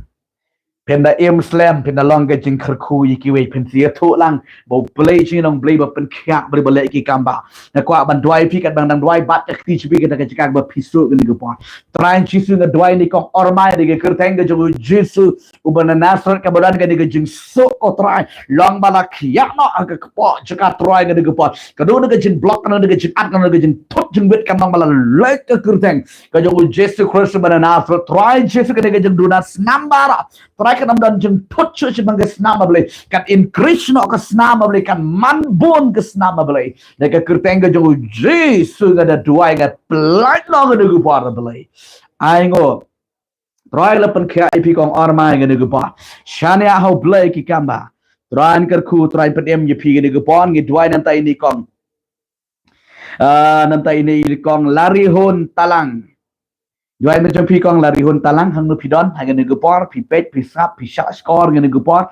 Phin da im slem, phin da long ka jingkyrkhu ïa kiwei, phin sa ïathuh lang ba U Blei jong ngi u Blei ba pynkhiah, Blei ba leh ki kam ba. Nga kwah ban duwai ïa phi, katba nga dang duwai, bat ka kti jong phi, kata ka jaka ba phi suk ha kane ka por. Trai Jisu, nga duwai ïa kong Ormai ha ka kyrteng ka jong U Jisu uba na Nasareth, kaba don kane ka jingsuk, ko Trai. Long ba la khiah noh ha ka kpoh jaka, Trai, ha kane ka por. Kano kano ka jingblok, kano kano ka jingat, kano kano ka jingthut jingwit, kan long ba la leit ha ka kyrteng ka jong U Jisu Khrist uba na Nasareth. Trai Jisu, kane ka jingduna snam baroh, Trai, kan ym don jingthut shuh shaphang ka snam, ah Blei. Kan increase noh ka snam, ah Blei, kan man bun ka snam, ah Blei. Ha ka kyrteng ka jong U Jisu nga da duwai, nga pyllait noh ha kane ka por, ah Blei. Ainguh, Trai, la pynkhiah ïa phi kong Ormai ha kane ka por. Shaniah ha U Blei ki kam ba. Trai, nga kyrkhu, Trai, pynim ïa phi ha kane ka por, ngi duwai na ka bynta ine i kong. Ah, na ka bynta ine i kong Larihun Talang. Duwai na ka bynta jong phi kong Larihun Talang, hangno phi don ha kane ka por, phi peit, phi sngap, phi shah shkor ha kane ka por.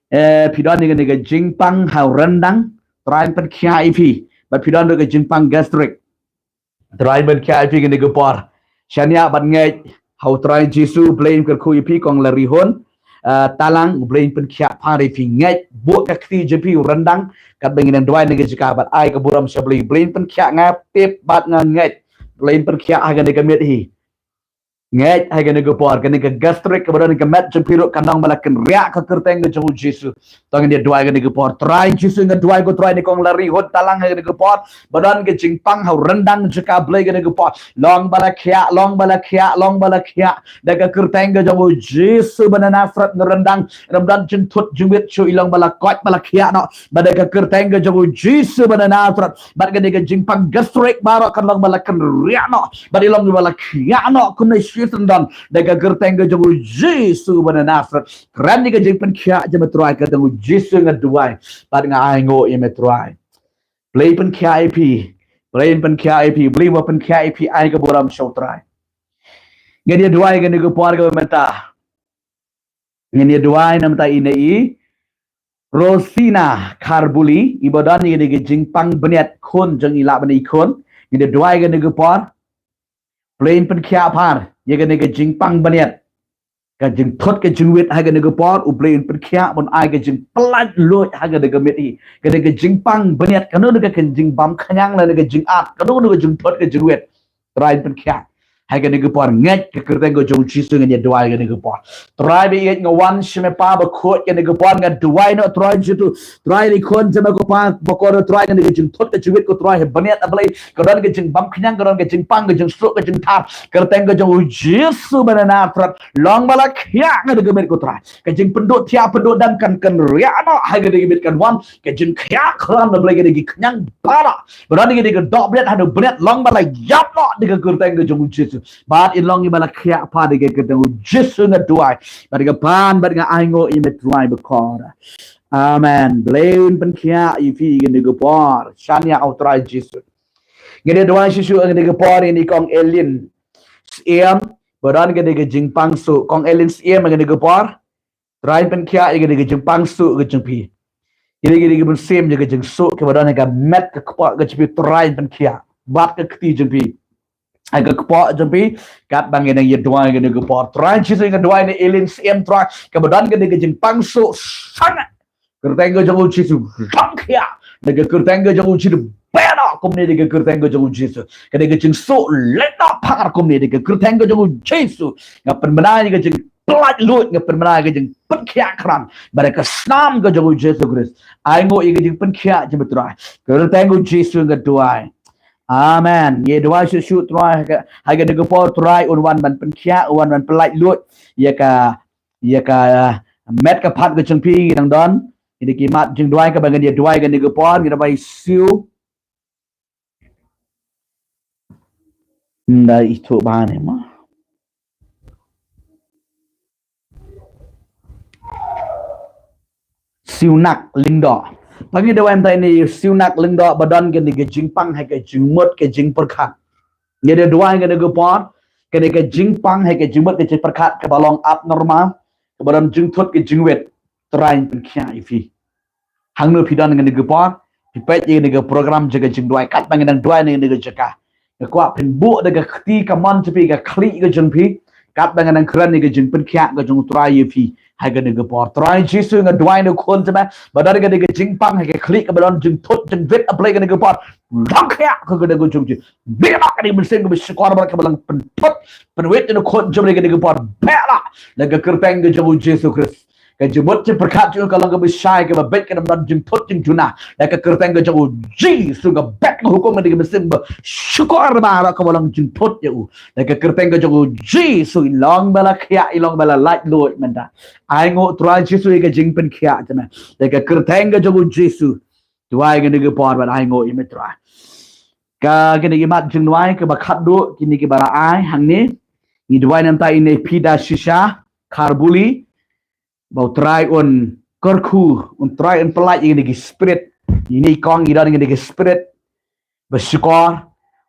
Eh, phi don ha kane ka jingpang ha u ryndang, Trai, pynkhiah ïa phi. Bad phi don ruh ka jingpang gastric, Trai, pynkhiah ïa phi ha kane ka por. Shaniah bad ngeit ha U Trai Jisu, U Blei un kyrkhu ïa phi kong Larihun, ah, Talang, U Blei un pynkhiah phar ïa phi. Ngeit, buh ka kti jong phi u ryndang, katba ngi dang duwai na ka jaka, bad ai ka burom sha U Blei. U Blei un pynkhiah, nga tip bad nga ngeit U Blei un pynkhiah ha kane ka miet hi. Ngeit ha kane ka por, kane ka gastric kaba don ha ka met jong phi ruh kan long ba la kynriah ha ka kyrteng ka jong U Jisu. To ngin ïa duwai ha kane ka por. Trai Jisu, nga duwai, ko Trai, ïa ine i kong Larihun Talang ha kane ka por, ba don ka jingpang ha u ryndang jong ka, Blei, ha kane ka por. Long ba la khiah, long ba la khiah, long ba la khiah. Ha ka kyrteng ka jong U Jisu uba na Nasareth, na u ryndang, ym don jingthut jingwit shuh, i long ba la koit, ba la khiah noh. Bad ha ka kyrteng ka jong U Jisu uba na Nasareth, bad kane ka jingpang gastric baroh kan long ba la kynriah noh, bad i long ba la khiah noh kumne shisyndon. Ha ka kyrteng ka jong U Jisu uba na Nasareth. Kren ïa ka jingpynkhiah jong me, Trai, ha ka kyrteng U Jisu nga duwai bad nga ainguh ïa me, Trai. Blei pynkhiah ïa phi. Blei pynkhiah ïa phi. Blei ba pynkhiah ïa phi, ai ka burom sha U Trai. Ngin ïa duwai ha kane ka por kaba mynta. Ngin ïa duwai na ka bynta ine i Rosina Kharbuli, iba don ïa kane ka jingpang bniat, khun jong i, lah ban ïa i khun. Ngin ïa duwai ha kane ka por. Blei un pynkhiah phar ïa kane ka jingpang bniat, ka jingthut ka jingwit ha kane ka por. U Blei un pynkhiah, bad un ai ka jingpyllait luid ha kane ka miet hi. Kane ka jingpang bniat, kano kano ka jingbam khñiang lane ka jingat, kano kano ka jingthut ka jingwit, Trai, un pynkhiah ha kane ka por. Ngeit ha ka kyrteng ka jong U Jisu ngin ïa duwai ha kane ka por. Trai, ba ïeit, nga wan sha me, Pa bakhuid, ha kane ka por. Nga duwai noh, Trai Jisu, Trai, ïa i khun jong me, ko Pa, ba kor, Trai, kane ka jingthut ka jingwit, ko Trai, ha bniat, ah Blei, ka don ka jingbam khñiang, ka don ka jingpang, ka jingsuk, ka jingthar. Kyrteng ka jong U Jisu uba na Nasareth. Long ba la khiah ha kane ka miet, ko Trai. Ka jingpynduh thiah pynduh dem kan kynriah noh ha kane ka miet, kan wan ka jingkhiah khlan, ah Blei, ha kine ki khñiang baroh. Ba don ha kine ki dohbniat haduh bniat, long ba la ïap noh ha ka kyrteng ka jong U Jisu. Bad in long iba la khiah phar ha ka kyrteng U Jisu nga duwai bad nga pan bad nga ainguh ïa me, Trai bakhuid. Amen. Blei un pynkhiah ïa phi ha kane ka por. Shaniah ha U Trai Jisu. Ngin ïa duwai shisha ha kane ka por ïa i kong Elin Syiem, ba don ha kane ka jingpang suk. Kong Elin Syiem, ha kane ka por, Trai, pynkhiah ïa kane ka jingpang suk ka jong phi. Ïa kine ki mynsiem ïa ka jingsuk kiba don ha ka met ka kpoh ka jong phi, Trai, pynkhiah. Bat ka kti jong phi ha ka kpoh jong phi, katba ngin ïa duwai ha kane ka por. Trai Jisu, nga duwai ïa i Elin Syiem, Trai, kaba don ha kane ka jingpang suk, shaniah ha ka kyrteng ka jong U Jisu. Long khiah ha ka kyrteng ka jong U Jisu. Beh noh kumne ha ka kyrteng ka jong U Jisu. Kane ka jingsuk leit noh phar kumne ha ka kyrteng ka jong U Jisu. Nga pynbna ïa ka jing pyllait luid, nga pynbna ïa ka jingpynkhiah khlan bad ka snam ka jong U Jisu Khrist. Ainguh ïa ka jingpynkhiah jong me, Trai. Kyrteng U Jisu nga duwai. Amen. Ïa duwai shuh shuh, Trai, ha ka, ha kane ka por, Trai, un wan ban pynkhiah, un wan ban pyllait luid ïa ka, ïa ka, uh, met ka phad ka jong phi. Ngi dang don ïa ki mat jingduwai kaba ngin ïa duwai ha kane ka por. Ngi dang bai siew. Nda ithuh ba ne ma. Siunak Lyngdoh. Ba ngi duwai mynta ïa ine i Sniawbhalang Lyngdoh ba don kane ka jingpang ha ka jingmut ka jingpyrkhat. Ngi da duwai kane ka por, kane ka jingpang ha ka jingmut ka jingpyrkhat kaba long abnormal, kaba don jingthut ka jingwit, Trai pynkhiah ïa phi. Hangno phi don kane ka por, phi peit ïa kane ka program jong ka jingduwai, katba ngi dang duwai na kane ka jaka, nga kwah phin buh da ka kti kamon jong phi, ka khlieh ka jong phi, katba ngi dang kren ïa ka jingpynkhiah ka jong u Trai ïa phi ha kane ka por. Trai Jisu, nga duwai na u khun jong me ba don kane ka jingpang ha ka khlieh kaba don jingthut jingwit, A Blei, kane ka por. Long khiah ka kane ka jong phi. Beh noh kane ka mynsiem kaba shukor bad kaba long pynthut pynwit ïa u khun jong me kane ka por. Beh noh. Da ka kyrteng ka jong u Jisu Khrist. Ka jingmut jingpyrkhat jong u ka long kaba shai, kaba beit, kam don jingthut jingjuna. Da ka kyrteng ka jong u Jisu nga bet, nga hukum ïa ka mynsiem ba shukor baroh kaba long jingthut ïa u. Da ka kyrteng ka jong u Jisu, i long ba la khiah, i long ba la laitluid mynta. Ainguh Trai Jisu ïa ka jingpynkhiah jong me. Da ka kyrteng ka jong u Jisu. Duwai kane ka por bad ainguh ïa me Trai. Ka kine ki mat jingduwai kaba khatduh kine kiba la ai hangne. Ngi duwai na ka bynta ine i Pida Shisha Kharbuli. Ba u Trai un kyrkhu, u Trai un pyllait ïa kine ki spirit. Ine i kong i don ïa kine ki spirit ba shukor.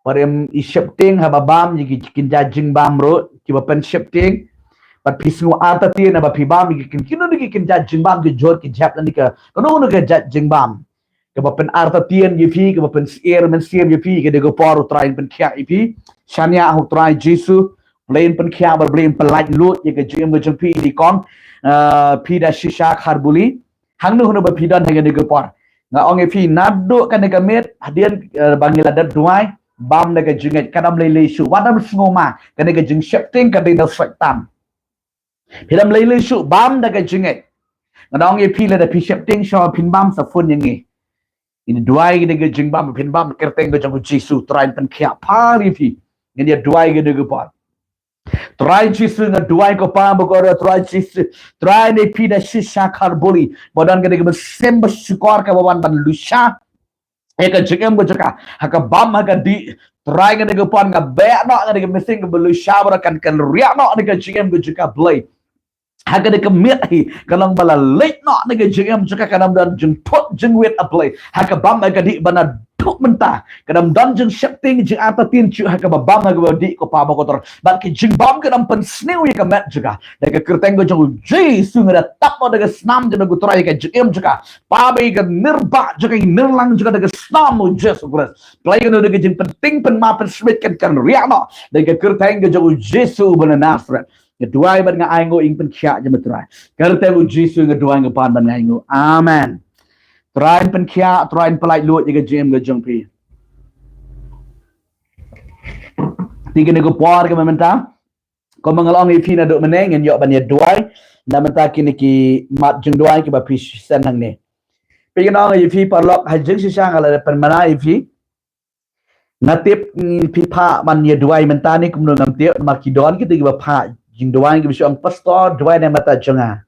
Bad em, i sheptieng haba bam ïa ki kynja jingbam ruh, kiba pynsheptieng. Bad phi sngew artatien haba phi bam ïa ki kyn, kino kino ki kynja jingbam, ki jot ki jep lane ka, kano kano ka jait jingbam. Kaba pynartatien ïa phi, kaba pynsyier mynsiem ïa phi, ka dei ka por u Trai un pynkhiah ïa phi. Shaniah ha u Trai Jisu, Blei un pynkhiah bad Blei un pyllait lut ïa ka jingim ka jong phi, i kong, ah, Pida Shisha Kharbuli. Hangno hangno ba phi don ha kane ka por, nga ong ïa phi, naduh kane ka miet hadien, eh, ba ngi la dep duwai, bam da ka jingngeit, kam lei lei shuh, wat ym sngew ma, kane ka jingsheptieng ka dei na Soitan. Phi lam lei lei shuh, bam da ka jingngeit. Nga ong ïa phi, lada phi sheptieng shuh phin bam, sa phone ïa ngi. Ngi duwai ïa kane ka jingbam, phin bam ha ka kyrteng ka jong u Jisu, Trai un pynkhiah pha ïa phi. Ngin ïa duwai ïa kane ka por. Trai Jisu, nga duwai ko Pa bakordor, Trai Jisu. Trai, ine i Pida Shisha Kharbuli ba don kane ka mynsiem ba shukor kaba wan ban lushai ïa ka jingim ka jong ka, ha ka bam ha ka dih. Trai, kane ka por nga beh noh kane ka mynsiem kaba lushai baroh, kan, kan riah noh kane ka jingim ka jong ka Blei. Ha kane ka miet hi, ka long ba la leit noh kane ka jingim jong ka, kam don jingthut jingwit, A Blei. Ha ka bam ha ka dih ba naduh mynta, kam don jingsheptieng jingartatien shuh ha kaba bam ha kaba dih ko Pa bakordor. Bad ki jingbam kin ym pynsniew ïa ka met jong ka. Da ka kyrteng ka jong u Jisu nga da tap noh da ka snam jong u Trai ïa ka jingim jong ka. Pa, ba i ka nirbah jong ka, i nirlang jong ka da ka snam u Jisu Khrist. Blei, kano kano ka jingpynting pynma pynsmit kan, kan riah noh da ka kyrteng ka jong u Jisu uba na Nasareth. Nga duwai bad nga ainguh ïa ka jingpynkhiah jong me Trai. Ka kyrteng u Jisu nga duwai, nga pan bad nga ainguh. Amen. Trai un pynkhiah, Trai un pyllait lut ïa ka jingim ka jong phi. Te kane ka por kaba mynta, kumba nga la ong ïa phi naduh mynne, ngin ïoh ban ïa duwai na ka bynta kine ki mat jingduwai kiba phi send hangne. Phi, nga ong ïa phi paralok, ha jingshisha nga la dep pynbna ïa phi. Nga tip, mm, phi phah ban ïa duwai mynta ne kumno ngam tip, namar ki don kito kiba phah jingduwai kiba shu ong, Pastor, duwai na ka bynta jong nga.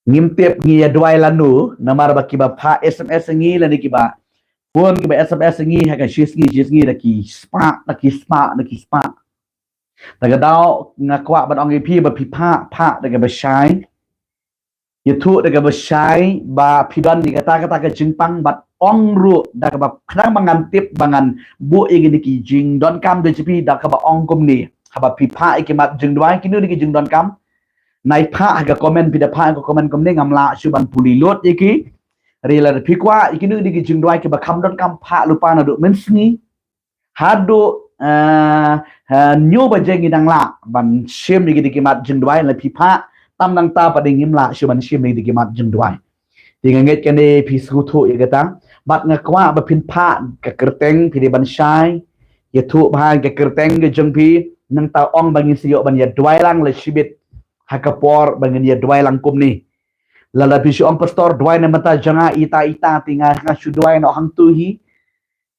Ngim tip ngi ïa duwai lano, namar ba kiba phah S M S ïa ngi lane kiba phone, kiba S M S ïa ngi ha ka shi sngi shi sngi da ki spah, da ki spah, da ki spah. Te ka daw nga kwah ban ong ïa phi ba phi phah, phah da kaba shai. Ïathuh da kaba shai ba phi don ïa kata kata ka jingpang, bad ong ruh da kaba khnang ba ngan tip, ba ngan buh ïa kine ki jingdonkam da jong phi da kaba ong kumne. Haba phi phah ïa ki mat jingduwai, kino kine ki jingdonkam, nai phah ha ka comment, phi da phah ha ka comment kumne, ngam lah shuh ban pule lut ïa ki. Hynrei lada phi kwah ïa kino kine ki jingduwai kiba kham donkam, phah lypa naduh mynsngi haduh, eh, eh, hynñiew baje, ngi dang lah ban shim ïa kine ki mat jingduwai. Lada phi phah tam nangta pat, ngim lah shuh ban shim ïa kine ki mat jingduwai. Te nga ngeit kane phi sngewthuh ïa kata. Bad nga kwah ba phin phah ka kyrteng, phi dei ban shai. Ïathuh bha ka kyrteng ka jong phi, nangta ong ba ngin sa ïoh ban ïa duwai lang la shibit ha ka por ba ngin ïa duwai lang kumne. Lada phi shu ong, Pastor, duwai na ka bynta jong nga, ita ita, te nga, nga shu duwai noh hangto hi.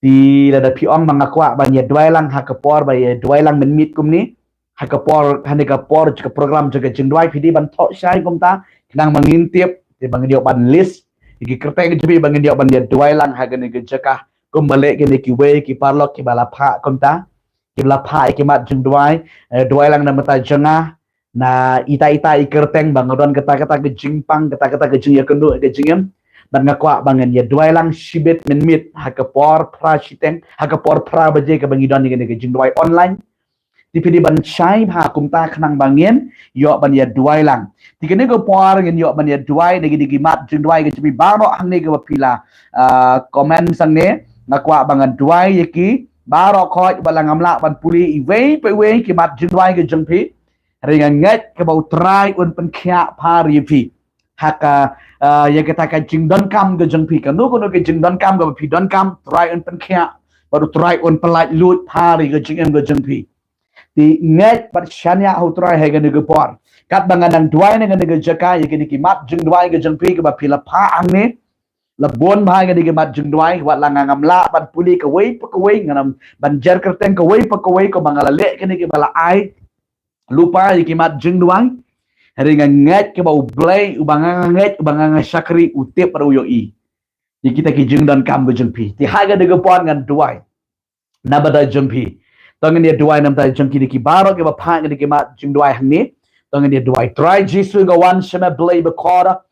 Te lada phi ong ba nga kwah ban ïa duwai lang ha ka por ba ïa duwai lang mynmiet kumne, ha ka por, ha kane ka por jong ka program jong ka jingduwai, phi dei ban thoh shai kumta, khnang ba ngin tip, te ba ngin ïoh ban list ïa ki kyrteng jong phi, ba ngin ïoh ban ïa duwai lang ha kane ka jaka. Kumba leh kine kiwei ki paralok kiba la phah kumta, kiba la phah ïa ki mat jingduwai, eh, duwai lang na ka bynta jong nga, na ita ita i kyrteng, ba nga don kata kata ka jingpang, kata kata ka jingïakynduh ka jingim. Bad nga kwah ba ngin ïa duwai lang shibit mynmiet ha ka por phra shiteng, ha ka por phra baje kaba ngi don ïa kane ka jingduwai online. Te phi dei ban shai bha kumta khnang ba ngin ïoh ban ïa duwai lang. Te kane ka por ngin ïoh ban ïa duwai na kine ki mat jingduwai ka jong phi baroh hangne kaba phi la, ah, comment hangne. Nga kwah ba ngan duwai ïa ki baroh khoit ba la ngam lah ban pule iwei pa iwei ki mat jingduwai ka jong phi. Hynrei nga ngeit kaba U Trai un pynkhiah pha ïa phi ha ka, ah, ïa kata ka jingdonkam ka jong phi. Kano kano ka jingdonkam kaba phi donkam, Trai un pynkhiah bad U Trai un pyllait luid pha ïa ka jingim ka jong phi. Te ngeit bad shaniah ha U Trai ha kane ka por. Katba nga nang duwai na kane ka jaka ïa kine ki mat jingduwai ka jong phi kaba phi la phah hangne, la bun bha kine ki mat jingduwai, wat la nga ngam lah ban pule kawei pa kawei, nga ngam ban jer kyrteng kawei pa kawei, kumba nga la leh kine kiba la ai lypa ïa ki mat jingduwai. Hynrei nga ngeit kaba U Blei, uba nga ngeit, uba nga shakri, u tip bad u ïohi ïa kita ki jingdonkam ka jong phi. Te ha kane ka por ngan duwai na bynta jong phi. To ngin ïa duwai na bynta jong kine ki baroh kiba phah kine ki mat jingduwai hangne. To ngin ïa duwai. Trai Jisu, nga wan sha me Blei bakordor.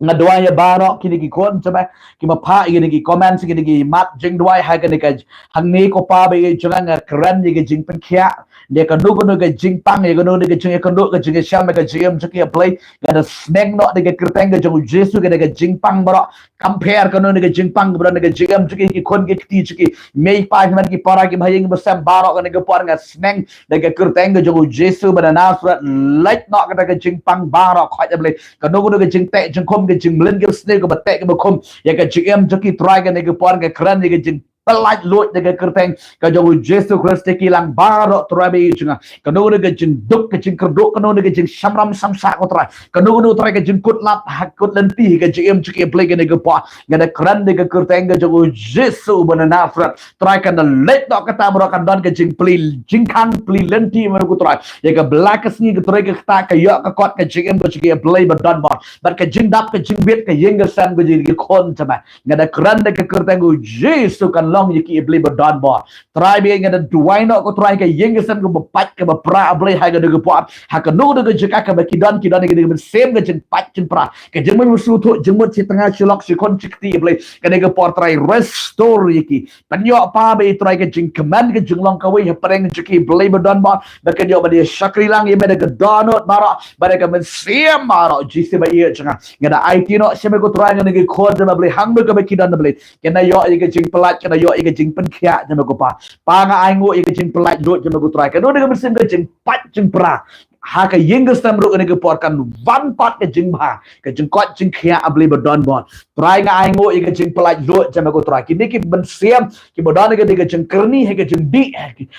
Nga duwai ïa baroh kine ki khun jong me kiba phah ïa kine ki comment, kine ki mat jingduwai ha kane ka hangne, ko Pa ba ïeit jong nga, nga kren ïa ka jingpynkhiah. Ïa kano kano ka jingpang, ïa kano kano ka jingïakynduh ka jingïashem ha ka jingim jong ki, A Blei, nga da sneng noh da ka kyrteng ka jong U Jisu kane ka jingpang baroh. Kam pher kano kano ka jingpang kaba don ha ka jingim jong ki, ki khun ki kti jong ki, mei pa, hynmen ki para, ki bahaïing basem baroh, kane ka por nga sneng da ka kyrteng ka jong U Jisu ba na Nasareth, leit noh kata ka jingpang baroh khoit, A Blei. Kano kano ka jingteh jingkhum, ka jingmlien ka basniew kaba teh kaba khum ïa ka jingim jong ki, Trai, kane ka por nga kren ïa ka jingpyllait luid da ka kyrteng ka jong U Jisu Khrist ïa ki lang baroh, Trai ba ïeit jong nga. Kano kano ka jingduk, ka jingkyrduh, kano kano ka jingshamram shamsah, ko Trai, kano kano, Trai, ka jingkut lad ha kut lynti ha ka jingim jong ki, A Blei, kane ka por nga da kren da ka kyrteng ka jong U Jisu ba na Nasareth. Trai, kan da leit noh kata baroh, kan don ka jingplie jingkhang, plie lynti, me ko Trai, ïa ka bla ka sngi, ka trei ka ktah, ka ïoh ka kot ka jingim ka jong ki, A Blei ba donbor, bad ka jingdap ka jingbit ka ïing ka sem ka jong ki khun jong me. Nga da kren da ka kyrteng U Jisu, kan long ïa ki, A Blei ba donbor. Trai ba ïeit, nga da duwai noh, ko Trai, ka ïing ka sem kaba pait kaba pra, A Blei, ha kane ka por, ha kano kano ka jaka kaba ki don, ki don ïa kane ka mynsiem ka jingpait jingpra, ka jingmut sngewthuh, jingmut shi tnga shi lok, shi khun shi kti, A Blei, kane ka por, Trai, restore ïa ki. Pynïoh, Pa ba ïeit, Trai, ka jingkmen ka jinglong kawei hapdeng jong ki, Blei ba donbor, ba kin ïoh ban ïa shakri lang ïa me da ka dohnud baroh bad da ka mynsiem baroh, Jisu ba ïeit jong nga. Nga da aiti noh sha me, ko Trai, ïa kine ki khun jong me, Blei, hangno kaba ki don, Blei, kin da ïoh ïa ka jingpyllait, kin da ïoh ïa ka jingpynkhiah jong me, ko Pa. Pa, nga ainguh ïa ka jingpyllait luid jong me, ko Trai. Kano kano ka mynsiem ka jingpait jingpra ha ka ïing ka sem ruh, kane ka por kan wan pat ka jingbha, ka jingkoit jingkhiah, A Blei ba donbor. Trai, nga ainguh ïa ka jingpyllait luid jong me, ko Trai. Kine ki mynsiem kiba don ïa ka jingkyrni, ha ka jingdih,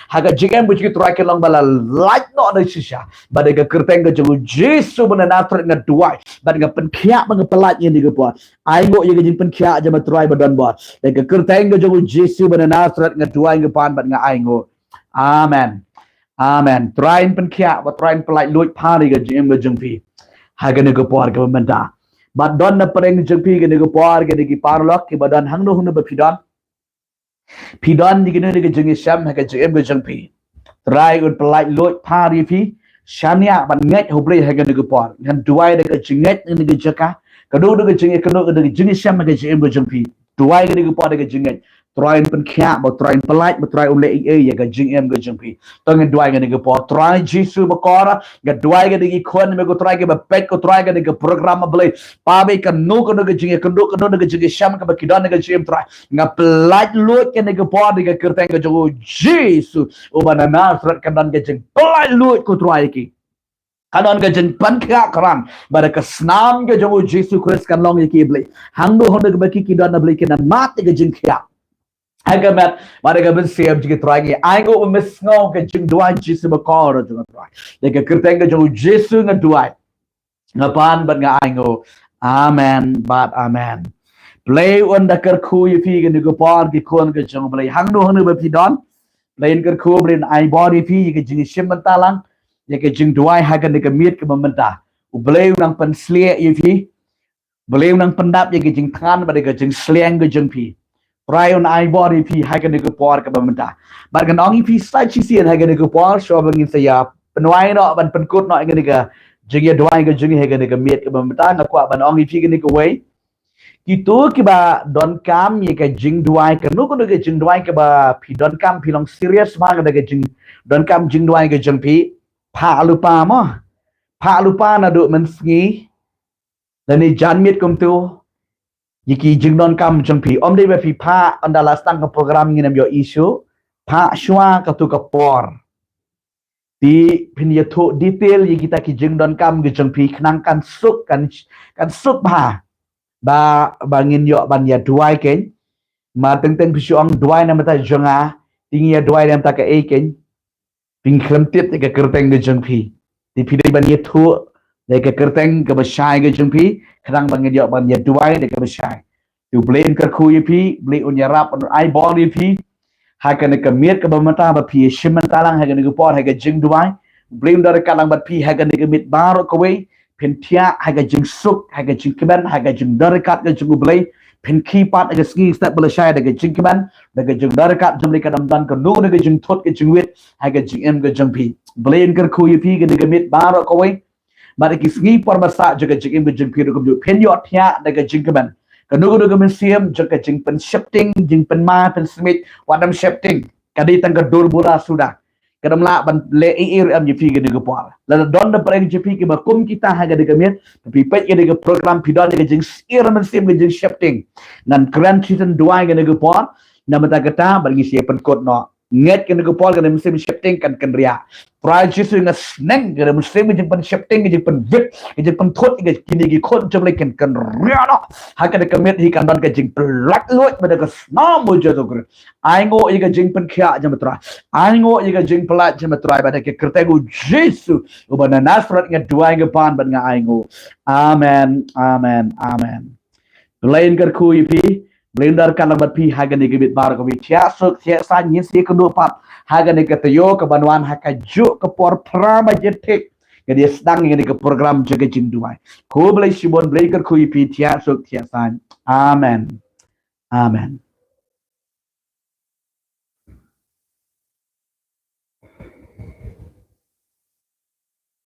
ha ka jingim ka jong ki, Trai, kin long ba la lait noh na shisha bad da ka kyrteng ka jong U Jisu ba na Nasareth nga duwai bad nga pynkhiah bad nga pyllait ïa kane ka por. Ainguh ïa ka jingpynkhiah jong me, Trai ba donbor, da ka kyrteng ka jong U Jisu ba na Nasareth nga duwai, nga pan bad nga ainguh. Amen. Amen. Trai un pynkhiah bad Trai un pyllait luid pha ïa ka jingim ka jong phi ha kane ka por kaba mynta. Bad don na pdeng jong phi kane ka por, kine ki paralok kiba don hangno hangno ba phi don, phi don ïa kano kano ka jingïashem ha ka jingim ka jong phi, Trai un pyllait luid pha ïa phi. Shaniah bad ngeit ha U Blei ha kane ka por. Ngan duwai da ka jingngeit na kane ka jaka. Kano kano ka jingïakynduh, kano kano ka jingïashem ha ka jingim ka jong phi, duwai kane ka por da ka jingngeit. Trai un pynkhiah bad Trai un pyllait bad Trai un leh ei ei ïa ka jingim ka jong phi. To ngin duwai kane ka por. Trai Jisu bakordor, nga duwai ïa kine ki khun, me ko Trai, kiba peit, ko Trai, kane ka program, A Blei. Pa, ba ïeit, kano kano ka jingïakynduh, kano kano ka jingïashem kaba ki don ha ka jingim, Trai, nga pyllait luid kane ka por da ka kyrteng ka jong U Jisu uba na Nasareth. Kan don ka jingpyllait luid, ko Trai, ïa ki. Kan don ka jingpynkhiah kyrhai bad da ka snam ka jong U Jisu Khrist, kan long ïa ki, Blei. Hangno hangno kaba ki, ki don, A Blei, kin da mad ïa ka jingkhiah ha ka met bad ha ka mynsiem jong ki, Trai. Ngi ainguh bad me sngew ka jingduwai, Jisu bakordor jong nga, Trai. Da ka kyrteng ka jong U Jisu nga duwai, nga pan bad nga ainguh. Amen bad amen. Blei un da kyrkhu ïa phi kane ka por, ki khun ka jong U Blei, hangno hangno ba phi don. Blei un kyrkhu, Blei un ai bor ïa phi ïa ka jingïashim bynta lang, ïa ka jingduwai ha kane ka miet kaba mynta. U Blei un nang pynslieh ïa phi. Blei un nang pyndap ïa ka jingthngan bad ïa ka jingsliang ka jong phi. Trai un ai bor ïa phi ha kane ka por kaba mynta. Bad ngan ong ïa phi sa shisien ha kane ka por, shuwa ba ngin sa ïa pynwai noh, ban pynkut noh ïa kane ka jingïaduwai ka jong ngi ha kane ka miet kaba mynta, nga kwah ban ong ïa phi kane kawei Kito kiba donkam ïa ka jingduwai, kano kano ka jingduwai kaba phi donkam, phi long serious bha da ka jingdonkam jingduwai ka jong phi, phah lypa mo. Phah lypa naduh mynsngi lane janmiet kumto ïa ki jingdonkam jong phi. Ym dei ba phi phah ynda la sdang ka program ngin ym ïoh issue. Phah shuwa kato ka por. Te phin ïathuh detail ïa kita ki jingdonkam ki jong phi khnang kan suk, kan, kan suk bha ba, ba ngin ïoh ban ïa duwai kein. Ma teng teng phi shu ong duwai na bynta jong nga, te ngi ïa duwai na bynta kaei kein. Phin khlem tip ïa ka kyrteng ka jong phi. Te phi dei ban ïathuh ïa ka kyrteng kaba shai ka jong phi khnang ba ngin ïoh ban ïa duwai da kaba shai. Te U Blei un kyrkhu ïa phi, Blei un ïarap, un ai bor ïa phi ha kane ka miet kaba mynta ba phi ïa shim bynta lang ha kane ka por ha ka jingduwai. U Blei un don ryngkat lang bad phi ha kane ka miet baroh kawei. Phin thiah ha ka jingsuk, ha ka jingkmen, ha ka jingdonryngkat ka jong U Blei. Phin khie pat ha ka sngi step ba lashai da ka jingkmen, da ka jingdonryngkat jong U Blei, ka dang don kano kano ka jingthut ka jingwit ha ka jingim ka jong phi. U Blei un kyrkhu ïa phi kane ka miet baroh kawei. Bad ha ki sngi por ba sah jong ka jingim ka jong phi ruh kumjuh phin ïoh thiah da ka jingkmen. Kano kano ka mynsiem jong ka jingpynsheptieng, jingpynmai pynsmit, wat nym sheptieng. Ka dei tang ka dur bura suda. Ka dang lah ban leh ei ei ruh em ïa phi kane ka por. Lada don da pyrshah ïa phi kiba kum kita ha kane ka miet, phi peit kane ka program, phi don ïa ka jingsyier mynsiem, ka jingsheptieng, ngan kren shisyndon duwai kane ka por. Na bynta kata bad ngi sa ïa pynkut noh. Ngeit kane ka por kane ka mynsiem sheptieng kan kynriah. Trai Jisu, nga sneng kane ka mynsiem ka jingpynsheptieng, ka jingpynwit, ka jingpynthut ïa kine ki khun jong U Blei kan kynriah noh. Ha kane ka miet hi kan don ka jingpynlait luid bad ka snam U Jisu Khrist. Ainguh ïa ka jingpynkhiah jong U Trai. Ainguh ïa ka jingpynlait jong U Trai, bad ha ka kyrteng U Jisu uba na Nasareth nga duwai, nga pan bad nga ainguh. Amen, amen, amen. U Blei un kyrkhu ïa phi, U Blei un don ryngkat lang bad phi ha kane ka miet baroh kawei. Thiah suk thiah saiñ, ngin sa ïakynduh pat ha kane ka taïew kaban wan ha kajuh ka por phra baje thik. Ngi dei sdang ïa kane ka program jong ka jingduwai. Khublei shibun, U Blei un kyrkhu ïa phi, thiah suk thiah saiñ. Amen. Amen.